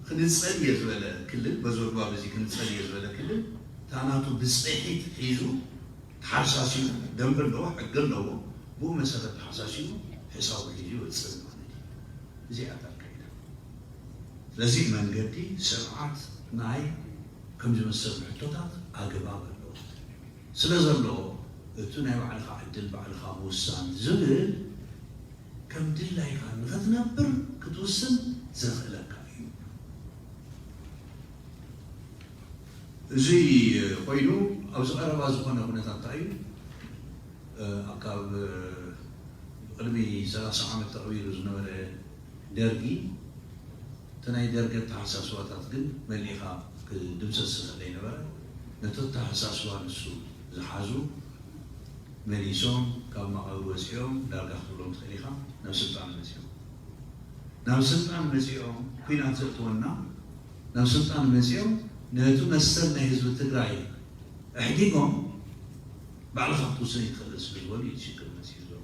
ክንጸል እየ ዝበለ ክልል፣ በዚ ኣግባብ እዚ ክንጸል እየ ዝበለ ክልል፣ እታ ናቱ ብጽሒት ሒዙ ተሓሳሲቡ፣ ደንቢ ኣለዎ፣ ሕጊ ኣለዎ፣ ብኡ መሰረት ተሓሳሲቡ ሕሳቡ ሒዙ ይወጽእ ማለት እዩ። እዚኣ እታ ኣካይዳ። ስለዚ መንገዲ ስርዓት ናይ ከም ዝመሰሉ ሕቶታት ኣገባብ ኣለዎ። ስለ ዘሎ፣ እቲ ናይ ባዕልኻ ዕድል ባዕልኻ ምውሳን ዝብል ከም ድላይካ ንኽትነብር ክትውስን ዘኽእለካ እዩ። እዚ ኮይኑ ኣብዚ ቀረባ ዝኾነ ኩነታት እንታይ እዩ? ኣብ ካብ ቅድሚ ሰላሳ ዓመት ተቐቢሩ ዝነበረ ደርጊ፣ እቲ ናይ ደርጊ ኣተሓሳስባታት ግን መሊእኻ ክድምሰስ ዝኽእል ኣይነበረ። ነቲ ኣተሓሳስባ ንሱ ዝሓዙ መሊሶም ካብ መቓብር ወፂኦም፣ ዳርጋ ክትብሎም ትኽእል ኢኻ፣ ናብ ስልጣን መፂኦም። ናብ ስልጣን መፂኦም፣ ኲናት ዘእትወና፣ ናብ ስልጣን መፂኦም ነቲ መሰል ናይ ህዝቢ ትግራይ ኣሕዲጎም፣ ባዕልኻ ክትውስን ይትኽእል ስለ ዝበሉ እዩ ሽግር መፂኡ ዘሎ።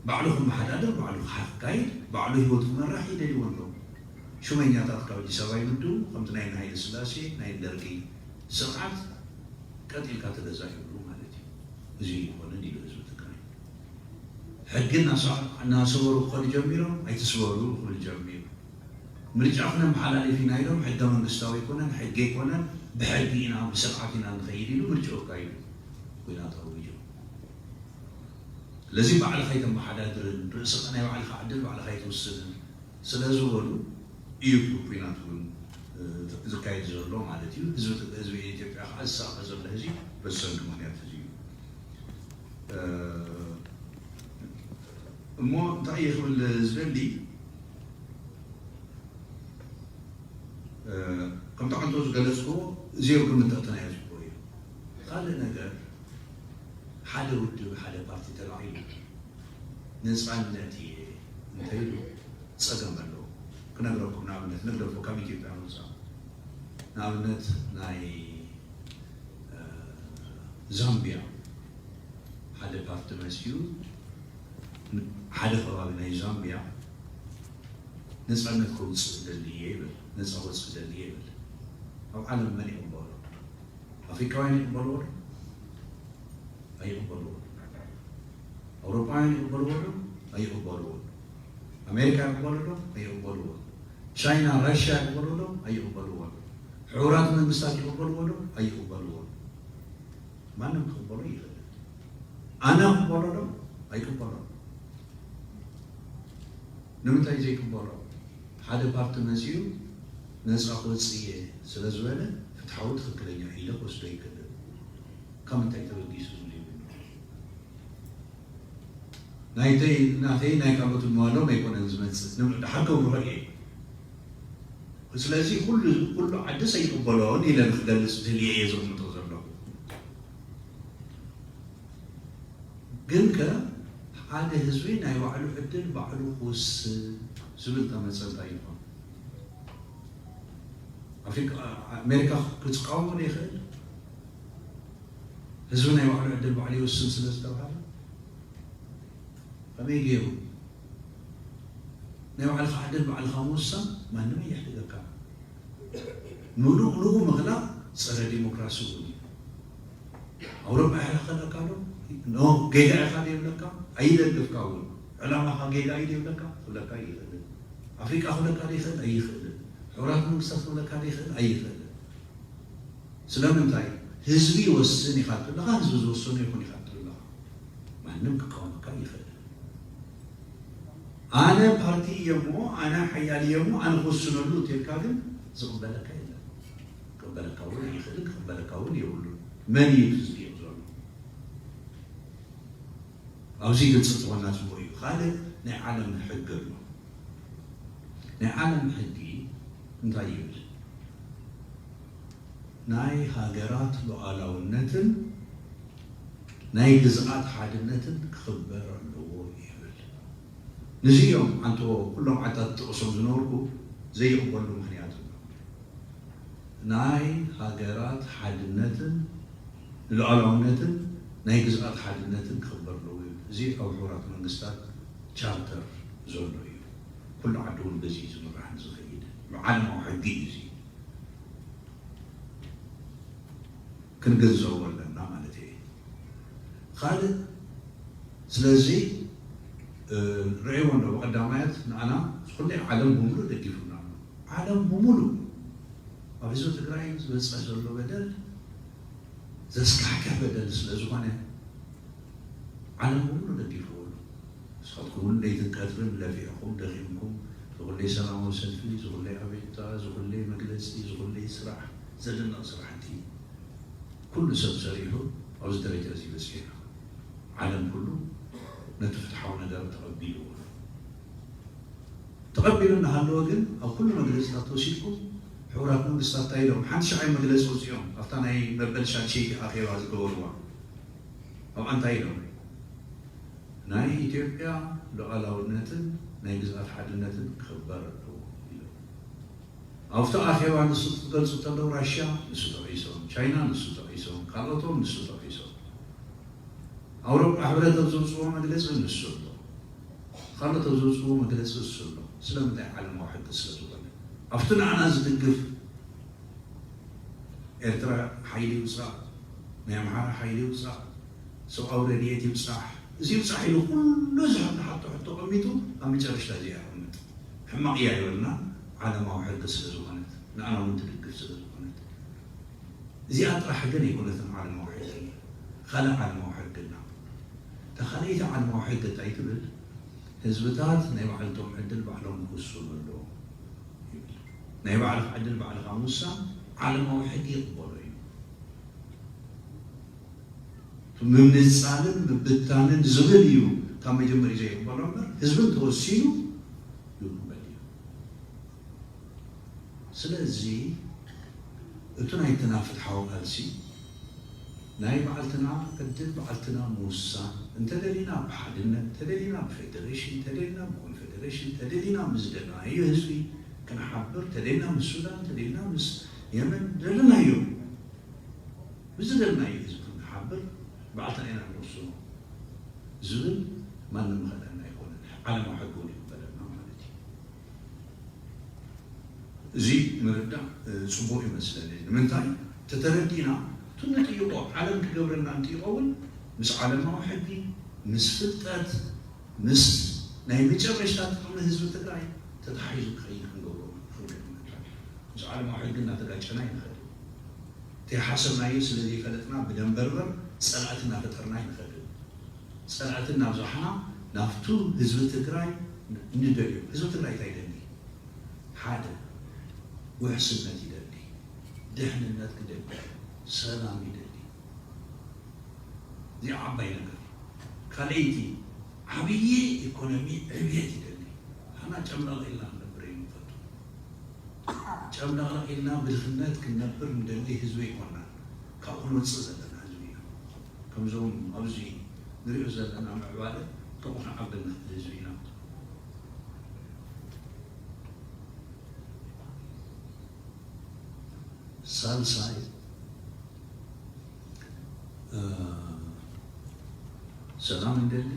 ባዕሉ ክመሓዳደር፣ ባዕሉ ክሓካይድ፣ ባዕሉ ህይወቱ ክመራሕ ይደልዎ ኣሎ። ሹመኛታት ካብ ኣዲስ ኣበባ ይምድቡ፣ ከምቲ ናይ ሃይለ ስላሴ ናይ ደርጊ ስርዓት ቀጥ ኢልካ ተገዛ ይብሉ ማለት እዩ። እዚ ኣይኮነን ኢሉ ህዝቢ ትግራይ። ሕጊ እናሰ- እናሰበሩ ክኸዱ ጀሚሮም፣ ኣይትስበሩ ክብል ጀሚሩ። ምርጫ ክነመሓላልፍ ኢና ኢሎም፣ ሕገ መንግስታዊ ኣይኮነን፣ ሕጊ ኣይኮነን፣ ብሕጊ ኢና ብስርዓት ኢና ንኸይድ ኢሉ ምርጫ ኣካይዱ፣ ኩናት ኣዊጁ። ስለዚ ባዕልኻ ኣይተመሓዳድርን፣ ርእስኻ ናይ ባዕልኻ ዕድል ባዕልኻ ኣይትውስንን ስለ ዝበሉ እዩ ኩናት እውን ዝካየድ ዘሎ ማለት እዩ። ህዝቢ ህዝቢ ኢትዮጵያ ከዓ ዝሳቐ ዘሎ ህዝቢ በሰንኪ ምክንያት እዚ እዩ። እሞ እንታይ እየ ክብል ዝደሊ፣ ከምቲ ዓንቶ ዝገለፅክዎ እዚ ኣብ ግምት ተእተናዮ ዝግበኦ እዩ። ካልእ ነገር ሓደ ውድብ ሓደ ፓርቲ ተላዒሉ ነፃነት እየ እንተይሉ ፀገም ኣለዎ። ክነግረኩም ንኣብነት ንግደፎ ካብ ኢትዮጵያ ንውፃእ። ንኣብነት ናይ ዛምቢያ ሓደ ፓርቲ መፅኡ ሓደ ከባቢ ናይ ዛምቢያ ነፃነት ከውፅእ ደሊ እየ ይብል፣ ነፃ ከውፅእ ደሊ እየ ይብል። ኣብ ዓለም መን ይቕበሎ? ኣፍሪካውያን ይቕበልዎ ዶ? ኣይቕበልዎ። ኣውሮፓውያን ይቕበልዎ ዶ? ኣይቕበልዎ። ኣሜሪካ ይቕበሉ ዶ? ኣይቕበልዎ። ቻይና፣ ራሽያ ይቕበሉ ዶ? ኣይቕበልዎ። ሕቡራት መንግስታት ይቕበልዎ ዶ? ኣይቕበልዎ። ማንም ክቕበሎ ይኽእል። ኣነ ክቕበሎ ዶ? ኣይቅበሎ። ንምንታይ ዘይቅበሎ? ሓደ ፓርቲ መፅኡ ነፃ ክወፅእ እየ ስለ ዝበለ ፍትሓዊ ትኽክለኛ ኢለ ክወስዶ ይክእል። ካብ ምንታይ ተበጊሱ ዝብል ይብሉ። ናይተይ ናተይ ናይ ካልኦት ንዋሎም ኣይኮነን ዝመፅእ። ንብሎ ድሓር ከብርሆ እየ። ስለዚ ኩሉ ኩሉ ዓድስ ኣይቅበሎን ኢለ ንክገልፅ ደልየ እየ ዘቕምጦ ዘለኹ። ግን ከ ሓደ ህዝቢ ናይ ባዕሉ ዕድል ባዕሉ ክውስን ዝብል ተመፀ እንታይ ይኾን? ኣፍሪካ ኣሜሪካ ክትቃወሞ ዶ ይኽእል? ህዝቢ ናይ ባዕሉ ዕድል ባዕሉ ይውስን ስለ ዝተባሃለ ከመይ ገይሩ ናይ ባዕልካ ዕድል ባዕልካ ምውሳን ማንም ኣየሕድገካ። ምሉእ ምሉእ ምኽላእ ፀረ ዲሞክራሲ እውን እዩ። ኣውሮፓ ይሕለኸለካ ዶ? ኖ ጌጋ ኢኻ ዶ ይብለካ? ኣይደግፍካ እውን። ዕላማኻ ጌጋ እዩ ዶ ይብለካ? ክብለካ ኣይኽእልን። ኣፍሪቃ ክብለካ ዶ ይኽእል? ኣይኽእልን። ሕቡራት መንግስታት ክብለካ ዶ ይኽእል? ኣይኽእልን። ስለምንታይ? ህዝቢ ይወስን ኢኻ ትብለኻ፣ ህዝቢ ዝወሰኖ ይኹን ኢኻ ትብለኻ። ማንም ክቃወመካ ይኽእል። ኣነ ፓርቲ እየ እሞ ኣነ ሓያል እየ እሞ ኣነ ክወስነሉ እንተልካ ግን ዝቕበለካ የለን። ክቕበለካ እውን ኣይኽእልን፣ ክቕበለካ እውን የብሉን። መን እዩ እቲ ዝድየብ ዘሎ? ኣብዚ ግልፂ እንተኾንና ፅቡቕ እዩ። ካልእ ናይ ዓለም ሕጊ ኣሎ። ናይ ዓለም ሕጊ እንታይ ይብል? ናይ ሃገራት ሉዓላውነትን ናይ ግዝኣት ሓድነትን ክኽበር ኣለዎ ይብል። ንዚ እዮም ኣንቶ ኩሎም ዓድታት ጥቕሶም ዝነበርኩ ዘይቕበሉ ምኽንያት ኣሎ። ናይ ሃገራት ሓድነትን ሉዓላውነትን ናይ ግዝኣት ሓድነትን ክኽበር ኣለዎ ይብል። እዚ ኣብ ሕቡራት መንግስታት ቻርተር ዘሎ እዩ። ኩሉ ዓዲ እውን በዚ እዩ ዝምራሕ ዝኸይድ። ዓለማዊ ሕጊ እዩ እዚ። ክንግንዘቦ ኣለና ማለት እዩ። ካልእ ስለዚ ርእይዎ እንዶ ብቐዳማያት ንኣና ኩለይ ዓለም ብምሉእ ደጊፉና ኣሎ። ዓለም ብምሉእ ኣብ ህዝቢ ትግራይ ዝበፅሕ ዘሎ በደል ዘስካሕክሕ በደል ስለ ዝኾነ ዓለም ብምሉእ ደጊፍዎ ኣሎ። ንስኻትኩም እውን ለይትን ቀትርን ለፊዕኩም ደኺምኩም ዝኹለይ ሰላማዊ ሰልፊ፣ ዝኹለይ ኣቤቱታ፣ ዝኹለይ መግለፂ፣ ዝኹለይ ስራሕ፣ ዘደንቕ ስራሕቲ ኩሉ ሰብ ሰሪሑ ኣብዚ ደረጃ እዚ በፂሑ። ዓለም ኩሉ ነቲ ፍትሓዊ ነገር ተቐቢልዎ። ተቐቢሉ እናሃለወ ግን ኣብ ኩሉ መግለፂታት ተወሲድኩም ሕቡራት መንግስታት እንታይ ኢሎም ሓንቲ ሻዓይ መግለፂ ኣውፂኦም ኣብታ ናይ መበል ሻድሸይቲ ኣኼባ ዝገበርዋ ኣብኣ እንታይ ኢሎም ናይ ኢትዮጵያ ሉዓላውነትን ናይ ግዝኣት ሓድነትን ክኽበር ኣለዎ ኢሎም። ኣብቲ ኣኼባ ንሱ ክትገልፁ ከለዉ ራሽያ ንሱ ተቒሶም፣ ቻይና ንሱ ተቒሶም፣ ካልኦቶም ንሱ ተቒሶም። ኣውሮጳ ሕብረት ኣብ ዘውፅዎ መግለፂ ንሱ ኣሎ። ካልኦት ኣብ ዘውፅዎ መግለፂ እሱ ኣሎ። ስለምንታይ? ዓለማዊ ሕጊ ስለ ዝኾነ። ኣብቲ ንዓና ዝድግፍ ኤርትራ ሓይሊ ይውፃእ፣ ናይ ኣምሓራ ሓይሊ ይውፃእ፣ ሰብኣዊ ረድኤት ይብፃሕ፣ እዚ ይብፃሕ ኢሉ ኩሉ ዝሕቶ ሕቶ ቀሚጡ ኣብ መጨረሽታ እዚኣ የቐምጥ። ሕማቕ እያ ይበልና፣ ዓለማዊ ሕጊ ስለ ዝኾነት፣ ንዓና እውን ትድግፍ ስለ ዝኾነት። እዚኣ ጥራሕ ሕጊ ኣይኮነትን ዓለማዊ ሕጊ፣ ካልእ ዓለማዊ ሕጊ እና እታ ካልኣይቲ ዓለማዊ ሕጊ እንታይ ትብል? ህዝብታት ናይ ባዕልቶም ዕድል ባዕሎም ክውስኑ ኣለዎም ይብል። ናይ ባዕልኻ ዕድል ባዕልኻ ምውሳን ዓለማዊ ሕጊ ይቕበሎ እዩ። ምምንጻልን ምብታንን ዝብል እዩ ካብ መጀመሪያ ዘይቕበሎ እምበር ህዝብን ተወሲኑ ይቕበል እዩ። ስለዚ እቱ ናይትና ፍትሓዊ ቃልሲ ናይ ባዕልትና ዕድል ባዕልትና ምውሳን እንተደሊና ብሓድነት እንተደሊና ብፌደሬሽን እንተደሊና ብኮንፌደሬሽን እንተደሊና ምስ ደለናዮ ህዝቢ ክንሓብር እንተደሊና ምስ ሱዳን እንተደሊና ምስ የመን ደለናዮ ምስ ዝደለናዮ ህዝቢ ክንሓብር ባዕልትና ኢና ንወስኖ ዝብል ማንም መኸለና ኣይኮነን። ዓለማዊ ሕጊ እውን ይቕበለና ማለት እዩ። እዚ ምርዳእ ጽቡቕ ይመስለኒ። ንምንታይ ተተረዲና እቲ ንጥይቆ ዓለም ክገብረና እንጥይቆ እውን ምስ ዓለማዊ ሕጊ ምስ ፍልጠት ምስ ናይ መጨረሽታ ጥቕሚ ህዝቢ ትግራይ ተታሒዙ ክኸይድ ክንገብሮ ክንገጥመካ ምስ ዓለማዊ ሕጊ እናተጋጨና ይንኸድ። ተይሓሰብናዮ ስለ ዘይፈለጥና ብደንበርበር ጸላእቲ እናፈጠርና ይንኸድ። ጸላእቲ እናብዛሕና ናብቱ ህዝቢ ትግራይ ንደልዮ። ህዝቢ ትግራይ እንታይ ይደሊ? ሓደ ውሕስነት ይደሊ፣ ድሕንነት ክደሊ፣ ሰላም ይደሊ። እዚኣ ዓባይ ነገር። ካልኣይቲ ዓብዪ ኢኮኖሚ ዕብየት ይደሊ። ሓና ጨምለቕ ኢልና ክንነብር ኣይንፈቱ። ጨምለቕለቕ ኢልና ብድኽነት ክንነብር ንደሊ ህዝቢ ኣይኮናን። ካብኡ ክንወፅእ ዘለና ህዝቢ ኢና። ከምዞም ኣብዚ ንሪኦ ዘለና ምዕባለ ከምኡ ክንዓቢ ንኽእል ህዝቢ ኢና። ሳልሳይ ሰላም እንደሊ፣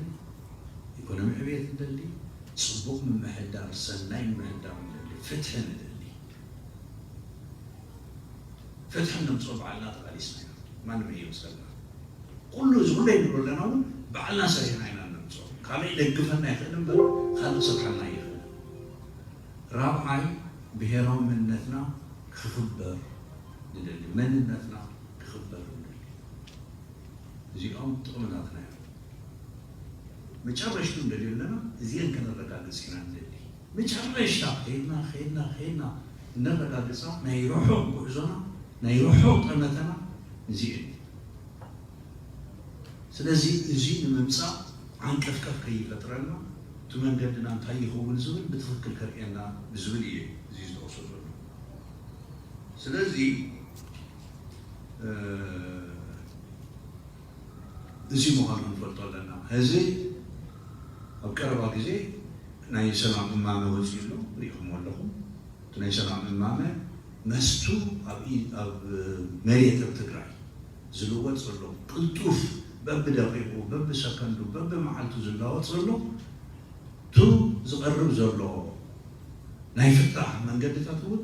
ኢኮኖሚ ዕብየት እንደሊ፣ ፅቡቕ ምምሕዳር ሰናይ ምምሕዳር እንደሊ፣ ፍትሒ ንደሊ። ፍትሒ ነምፅኦ ባዕልና ተቓሊስና ኢና። ማንም እየምፀልና። ኩሉ እዚ ኩሉ ንብሎ ኣለና እውን ባዕልና ሰሪሕና ኢና ነምፅኦ። ካልእ ይደግፈና ይኽእል እምበር ካልእ ክሰርሓልና ይኽእል። ራብዓይ ብሄራዊ መንነትና ክኽበር ንደሊ። መንነትና ክኽበር ንደሊ። እዚኦም ጥቕምታትና እዮም። መጨረሽቱ እንደልዮ ኣለና እዚአን ከነረጋግፅ ኢና ንደሊ። መጨረሽታ ከይድና ከይድና ከይድና እነረጋግፃ ናይ ርሑቕ ጉዕዞና ናይ ርሑቕ ጠመተና እዚአን እዩ። ስለዚ እዚ ንምምፃእ ዓንቀፍቀፍ ከይፈጥረና እቲ መንገድና እንታይ ይኸውን ዝብል ብትኽክል ከርእየና ብዝብል እየ እዚ ዝጠቕሶ ዘሎ። ስለዚ እዚ ምዃኑ ክንፈልጦ ኣለና። ሕዚ ኣብ ቀረባ ግዜ ናይ ሰላም እማመ ወፂኡ ኣሎ፣ ሪኢኹምዎ ኣለኹም። እቲ ናይ ሰላም እማመ መስቱ ኣብ መሬት ኣብ ትግራይ ዝልወጥ ዘሎ ቅልጡፍ በብደቂቁ በብሰከንዱ በብመዓልቱ ዝለወጥ ዘሎ ቱ ዝቐርብ ዘሎ ናይ ፍታሕ መንገድታት እውን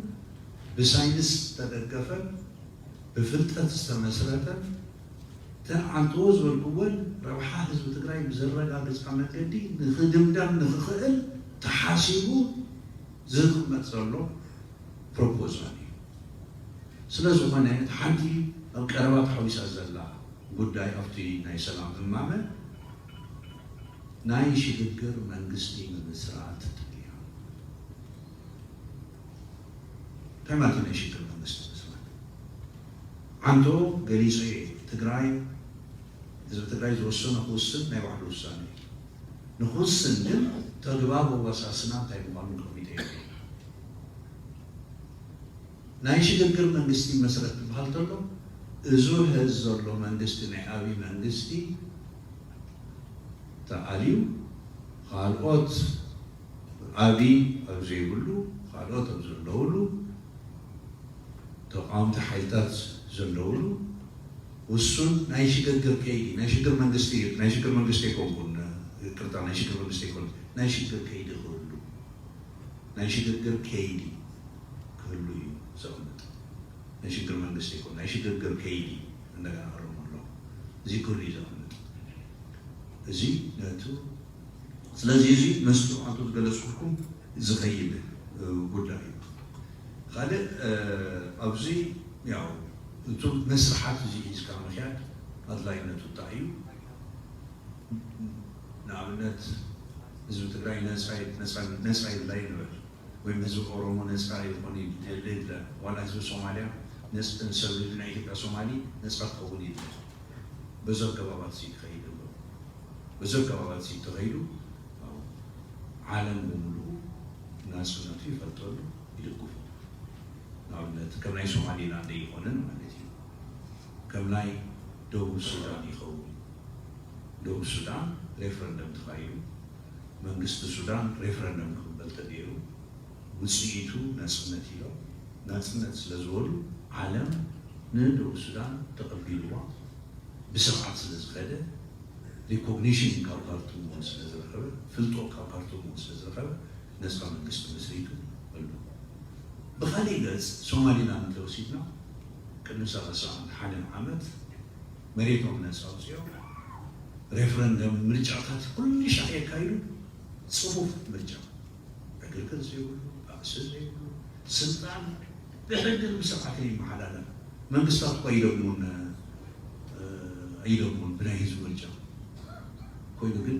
ብሳይንስ ዝተደገፈን ብፍልጠት ዝተመስረተን ተን ዓንተዎ ዝበልኩወን ረብሓ ህዝቢ ትግራይ ብዘረጋግፃ መንገዲ ንክድምደም ንክኽእል ተሓሲቡ ዝቕመጥ ዘሎ ፕሮፖዛል እዩ። ስለ ዝኾነ እቲ ሓንቲ ኣብ ቀረባ ተሓዊሳ ዘላ ጉዳይ ኣብቲ ናይ ሰላም እማመ ናይ ሽግግር መንግስቲ ምምስራት እያ። እንታይ ማለት እዩ ናይ ሽግግር መንግስቲ ምምስራት? ዓንቶ ገሊፀ እየ። ትግራይ ህዝቢ ትግራይ ዝወሰኖ ክውስን ናይ ባዕሉ ውሳነ እዩ። ንክውስን ግን ተግባብ ኣወሳስና እንታይ ምዃኑ ከሚተ ይኽእል ናይ ሽግግር መንግስቲ መስረት ክበሃል ተሎ እዙ ሕዚ ዘሎ መንግስቲ ናይ ኣብይ መንግስቲ ተኣልዩ ካልኦት ኣብይ ኣብ ዘይብሉ ካልኦት ኣብ ዘለውሉ ተቃወምቲ ሓይልታት ዘለውሉ ውሱን ናይ ሽግግር ከይዲ ናይ ሽግግር መንግስቲ ናይ ሽግግር መንግስቲ ኣይኮንኩን ይቅርታ፣ ናይ ሽግግር መንግስቲ ኣይኮነን፣ ናይ ሽግግር ከይዲ ክህሉ፣ ናይ ሽግግር ከይዲ ክህሉ እዩ ዘቕምጥ። ናይ ሽግግር መንግስቲ ኣይኮነን፣ ናይ ሽግግር ከይዲ እንደገና ክረሙ ኣለዎ። እዚ ክህሉ እዩ ዘቕምጥ። እዚ ነቱ ስለዚ እዚ መስቱ ኣቶ ዝገለጽኩልኩም ዝኸይድ ጉዳይ እዩ። ካልእ ኣብዚ ያው እቲ መስርሓት እዚ ሒዝካ ምክያድ ኣድላይነቱ እንታይ እዩ? ንኣብነት ህዝቢ ትግራይ ነፃ የድላይ ንበል፣ ወይም ህዝቢ ኦሮሞ ነፃ ይኾን ይድለ፣ ዋላ ህዝቢ ሶማልያ ሰብ ናይ ኢትዮጵያ ሶማሊ ነፃ ክኸውን ይድለ። በዚ ኣገባባት ክኸይድ ኣሎ። በዚ ኣገባባት ተኸይዱ ዓለም ብምሉኡ ናፅነቱ ይፈልጠሉ፣ ይድግፎ። ንኣብነት ከም ናይ ሶማሊላንድ ኣይኮነን ማለት እዩ። ከም ናይ ደቡብ ሱዳን ይኸውን። ደቡብ ሱዳን ሬፈረንደም ተኻይዱ፣ መንግስቲ ሱዳን ሬፈረንደም ክቕበል ተገይሩ፣ ውፅኢቱ ናፅነት ኢሎም ናፅነት ስለ ዝበሉ ዓለም ንደቡብ ሱዳን ተቐቢልዋ ብስርዓት ስለ ዝኸደ ሪኮግኒሽን ካብ ካርቱም እውን ስለ ዝረኸበ ፍልጦ ካብ ካርቱም እውን ስለ ዝረኸበ ነፃ መንግስቲ መስሪቱ ኣሎ። ብኻሊእ ገፅ ሶማሊላንድ እንተወሲድና ቅድሚ ሰላሳ ሓደን ዓመት መሬቶም ነፃ ኣውፅኦም ሬፈረንደም ምርጫታት ኩሉ ሻዕ የካይዱ። ፅፉፍ ምርጫ ዕግርግር ዘይብሉ ባእሲ ዘይብሉ ስልጣን ብሕግን ብስርዓትን ይመሓላለፍ። መንግስታት እኳ ኣይደግሙን ኣይደግሙን ብናይ ህዝቢ ምርጫ ኮይኑ ግን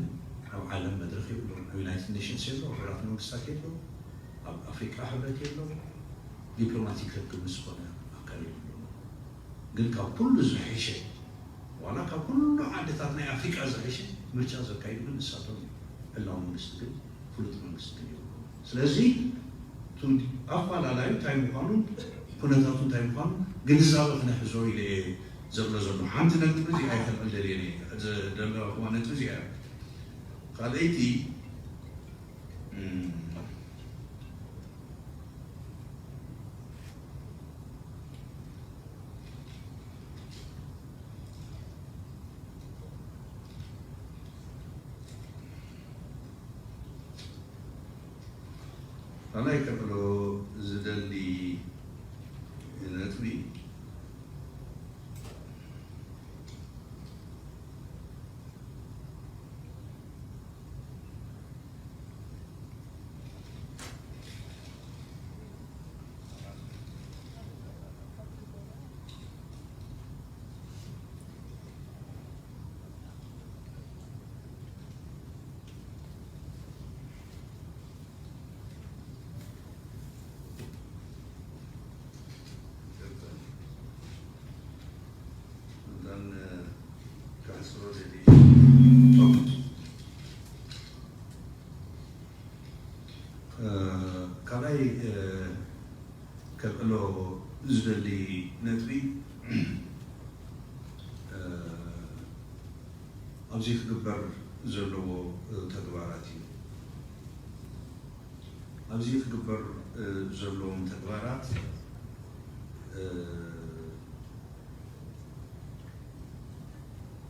ኣብ ዓለም መድረክ የብሎም። ኣብ ዩናይትድ ኔሽንስ የሎ፣ ኣብ ሕቡራት መንግስታት የሎ፣ ኣብ ኣፍሪቃ ሕብረት የሎ። ዲፕሎማቲክ ርክብ ምስ ዝኾነ ኣካል የብሎም። ግን ካብ ኩሉ ዝሕሸ ዋላ ካብ ኩሉ ዓድታት ናይ ኣፍሪቃ ዝሕሸ ምርጫ ዘካይዱ ግን ንሳቶም እዮም። ህላው መንግስቲ ግን ፍሉጥ መንግስቲ ግን የብሎም። ስለዚ ኣፋላላዩ እንታይ ምዃኑ ኩነታቱ እንታይ ምዃኑ ግንዛበ ክነሕዞ ኢለ እየ ዘብሎ ዘሎ ሓንቲ ነጥቢ እዚኣ ኣይፈልዕል ደልየ እየ ዘለኹዋ ነጥቢ እዚኣ ካልኣይቲ ኣናይ ከቕሎ ዝደሊ ነጥቢ ካልኣይ ከቕሎ ዝደሊ ነጥቢ ኣብዚ ክግበር ዘለዎ ተግባራት እዩ። ኣብዚ ክግበር ዘለዎም ተግባራት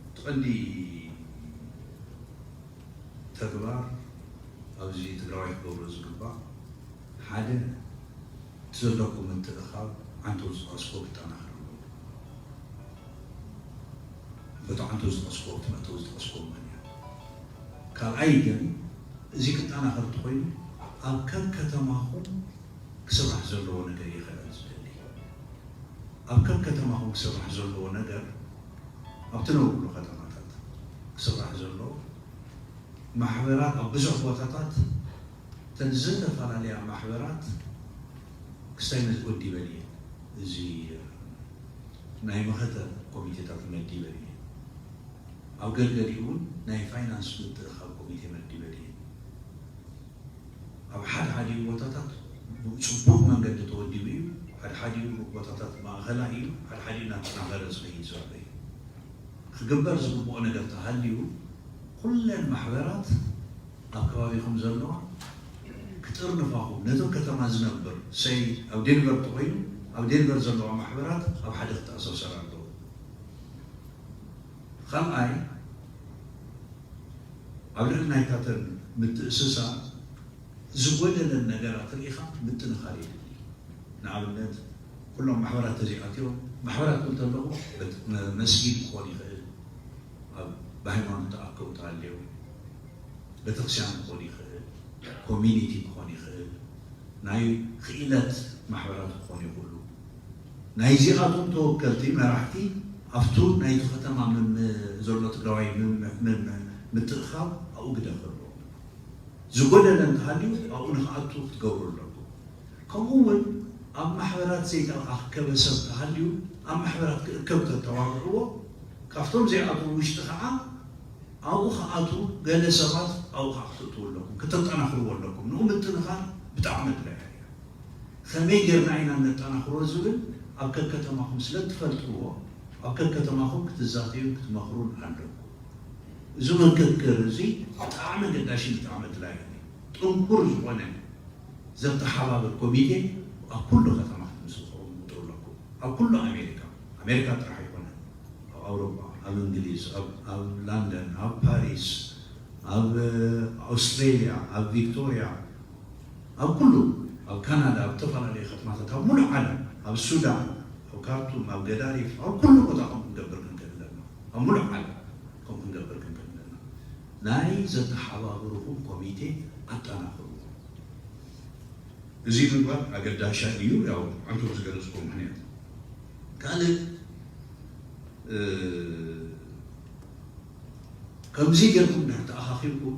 እቲ ቀንዲ ተግባር ኣብዚ ትግራዋይ ክገብሮ ዝግባእ ሓደ እቲ ዘለኩም ምትእኻብ ዓንተው ዝጠቐስኮ ክጠናኸር ኣለዎ። በቲ ዓንተው ዝጠቐስኮ እቲ መእተው ዝጠቐስኮ መን እያ? ካልኣይ ግን እዚ ክጠናኸር እንተኾይኑ ኣብ ከከተማኹም ክስራሕ ዘለዎ ነገር እየ ክዕል ዝደሊ። ኣብ ከከተማኹም ክስራሕ ዘለዎ ነገር ኣብ ትነብርሉ ከተማታት ክስራሕ ዘለዎ ማሕበራት ኣብ ብዙሕ ቦታታት እተን ዝተፈላለያ ማሕበራት ክስታይ ወዲበን እየን። እዚ ናይ መኸተ ኮሚቴታት መዲበን እየን። ኣብ ገሊገሊኡ እውን ናይ ፋይናንስ ምትእኻብ ኮሚቴ መዲበን እየን። ኣብ ሓደ ሓዲኡ ቦታታት ብፅቡቕ መንገዲ ተወዲቡ እዩ። ሓደ ሓዲኡ ቦታታት ማእኸላይ እዩ። ሓደ ሓዲኡ እናተጠናኸረ ዝኸይድ ዘሎ እዩ። ክግበር ዝግብኦ ነገር ተሃልዩ ኩለን ማሕበራት ኣብ ከባቢኹም ዘለዋ ክጥርንፋኹም ነቶም ከተማ ዝነብር ሰይ ኣብ ዴንቨር ተኮይኑ ኣብ ዴንቨር ዘለዋ ማሕበራት ኣብ ሓደ ክተኣሳሰር ኣለዎ። ካልኣይ ኣብ ልዕሊ ናይታተን ምትእስሳር ዝጎደለን ነገራት ርኢኻ ምጥንኻር የድሊ። ንኣብነት ኩሎም ማሕበራት ተዘይኣትዮም፣ ማሕበራት ክብል ተለኹ በት- መ- መስጊድ ክኾን ይኽእል፣ ኣብ ብሃይማኖት ተኣከቡ ተሃልዮም፣ ቤተክርስትያን ክኾን ይኽእል፣ ኮሚኒቲ ክኾን ይኽእል፣ ናይ ክኢለት ማሕበራት ክኾኑ ይኽእሉ። ናይዚኣቶም ተወከልቲ መራሕቲ ኣብቱ ናይቲ ከተማ ምም- ዘሎ ትግራዋይ ምም- ምም- ምትእኻብ ኣብኡ ግደ ክህልዎ ዝጎደለ እንተሃልዩ ኣብኡ ንክኣቱ ክትገብሩ ኣለኩም። ከምኡ እውን ኣብ ማሕበራት ዘይተኣከበ ሰብ ተሃልዩ ኣብ ማሕበራት ክእከብ ተተባብዕዎ ካብቶም ዘይኣትዉ ውሽጢ ከዓ ኣብኡ ክኣትዉ ገለ ሰባት ኣብኡ ከዓ ክትእትዉ ኣለኩም፣ ክተጠናኽርዎ ኣለኩም። ንኡ ምጥንኻር ብጣዕሚ ኣድላይ እዩ። ከመይ ጌርና ኢና ነጠናኽሮ ዝብል ኣብ ከከተማኹም ስለ ትፈልጥዎ ኣብ ከከተማኹም ክትዛተዩን ክትመኽሩን ኣለኩም። እዚ ምክክር እዚ ብጣዕሚ ኣገዳሽን ብጣዕሚ ኣድላይን እዩ። ጥንኩር ዝኾነ ዘተሓባብር ኮሚቴ ኣብ ኩሉ ከተማ ክትምስርቱ ኣለኩም። ኣብ ኩሉ ኣሜሪካ፣ ኣሜሪካ ጥራሕ ኣይኮነን፣ ኣብ ኣውሮፓ፣ ኣብ እንግሊዝ፣ ኣብ- ኣብ ላንደን፣ ኣብ ፓሪስ፣ ኣብ ኣውስትሬልያ፣ ኣብ ቪክቶርያ፣ ኣብ ኩሉ፣ ኣብ ካናዳ፣ ኣብ ዝተፈላለዩ ከተማታት፣ ኣብ ሙሉእ ዓለም፣ ኣብ ሱዳን፣ ኣብ ካርቱም፣ ኣብ ገዳሪፍ፣ ኣብ ኩሉ ቦታ ከም ክንገብር ክንክእል ኣለና። ኣብ ሙሉእ ዓለም ከም ክንገብር ክንክእል ኣለና። ናይ ዘተሓባብርኹም ኮሚቴ ኣጠናኽርዎ። እዚ ምግባር ኣገዳሻ እዩ። ያው ኣንቶም ዝገለፅኩም ምክንያት ካልእ እ፣ ከምዚ ጌርኩም ድሕር ተኣኻኺብኩም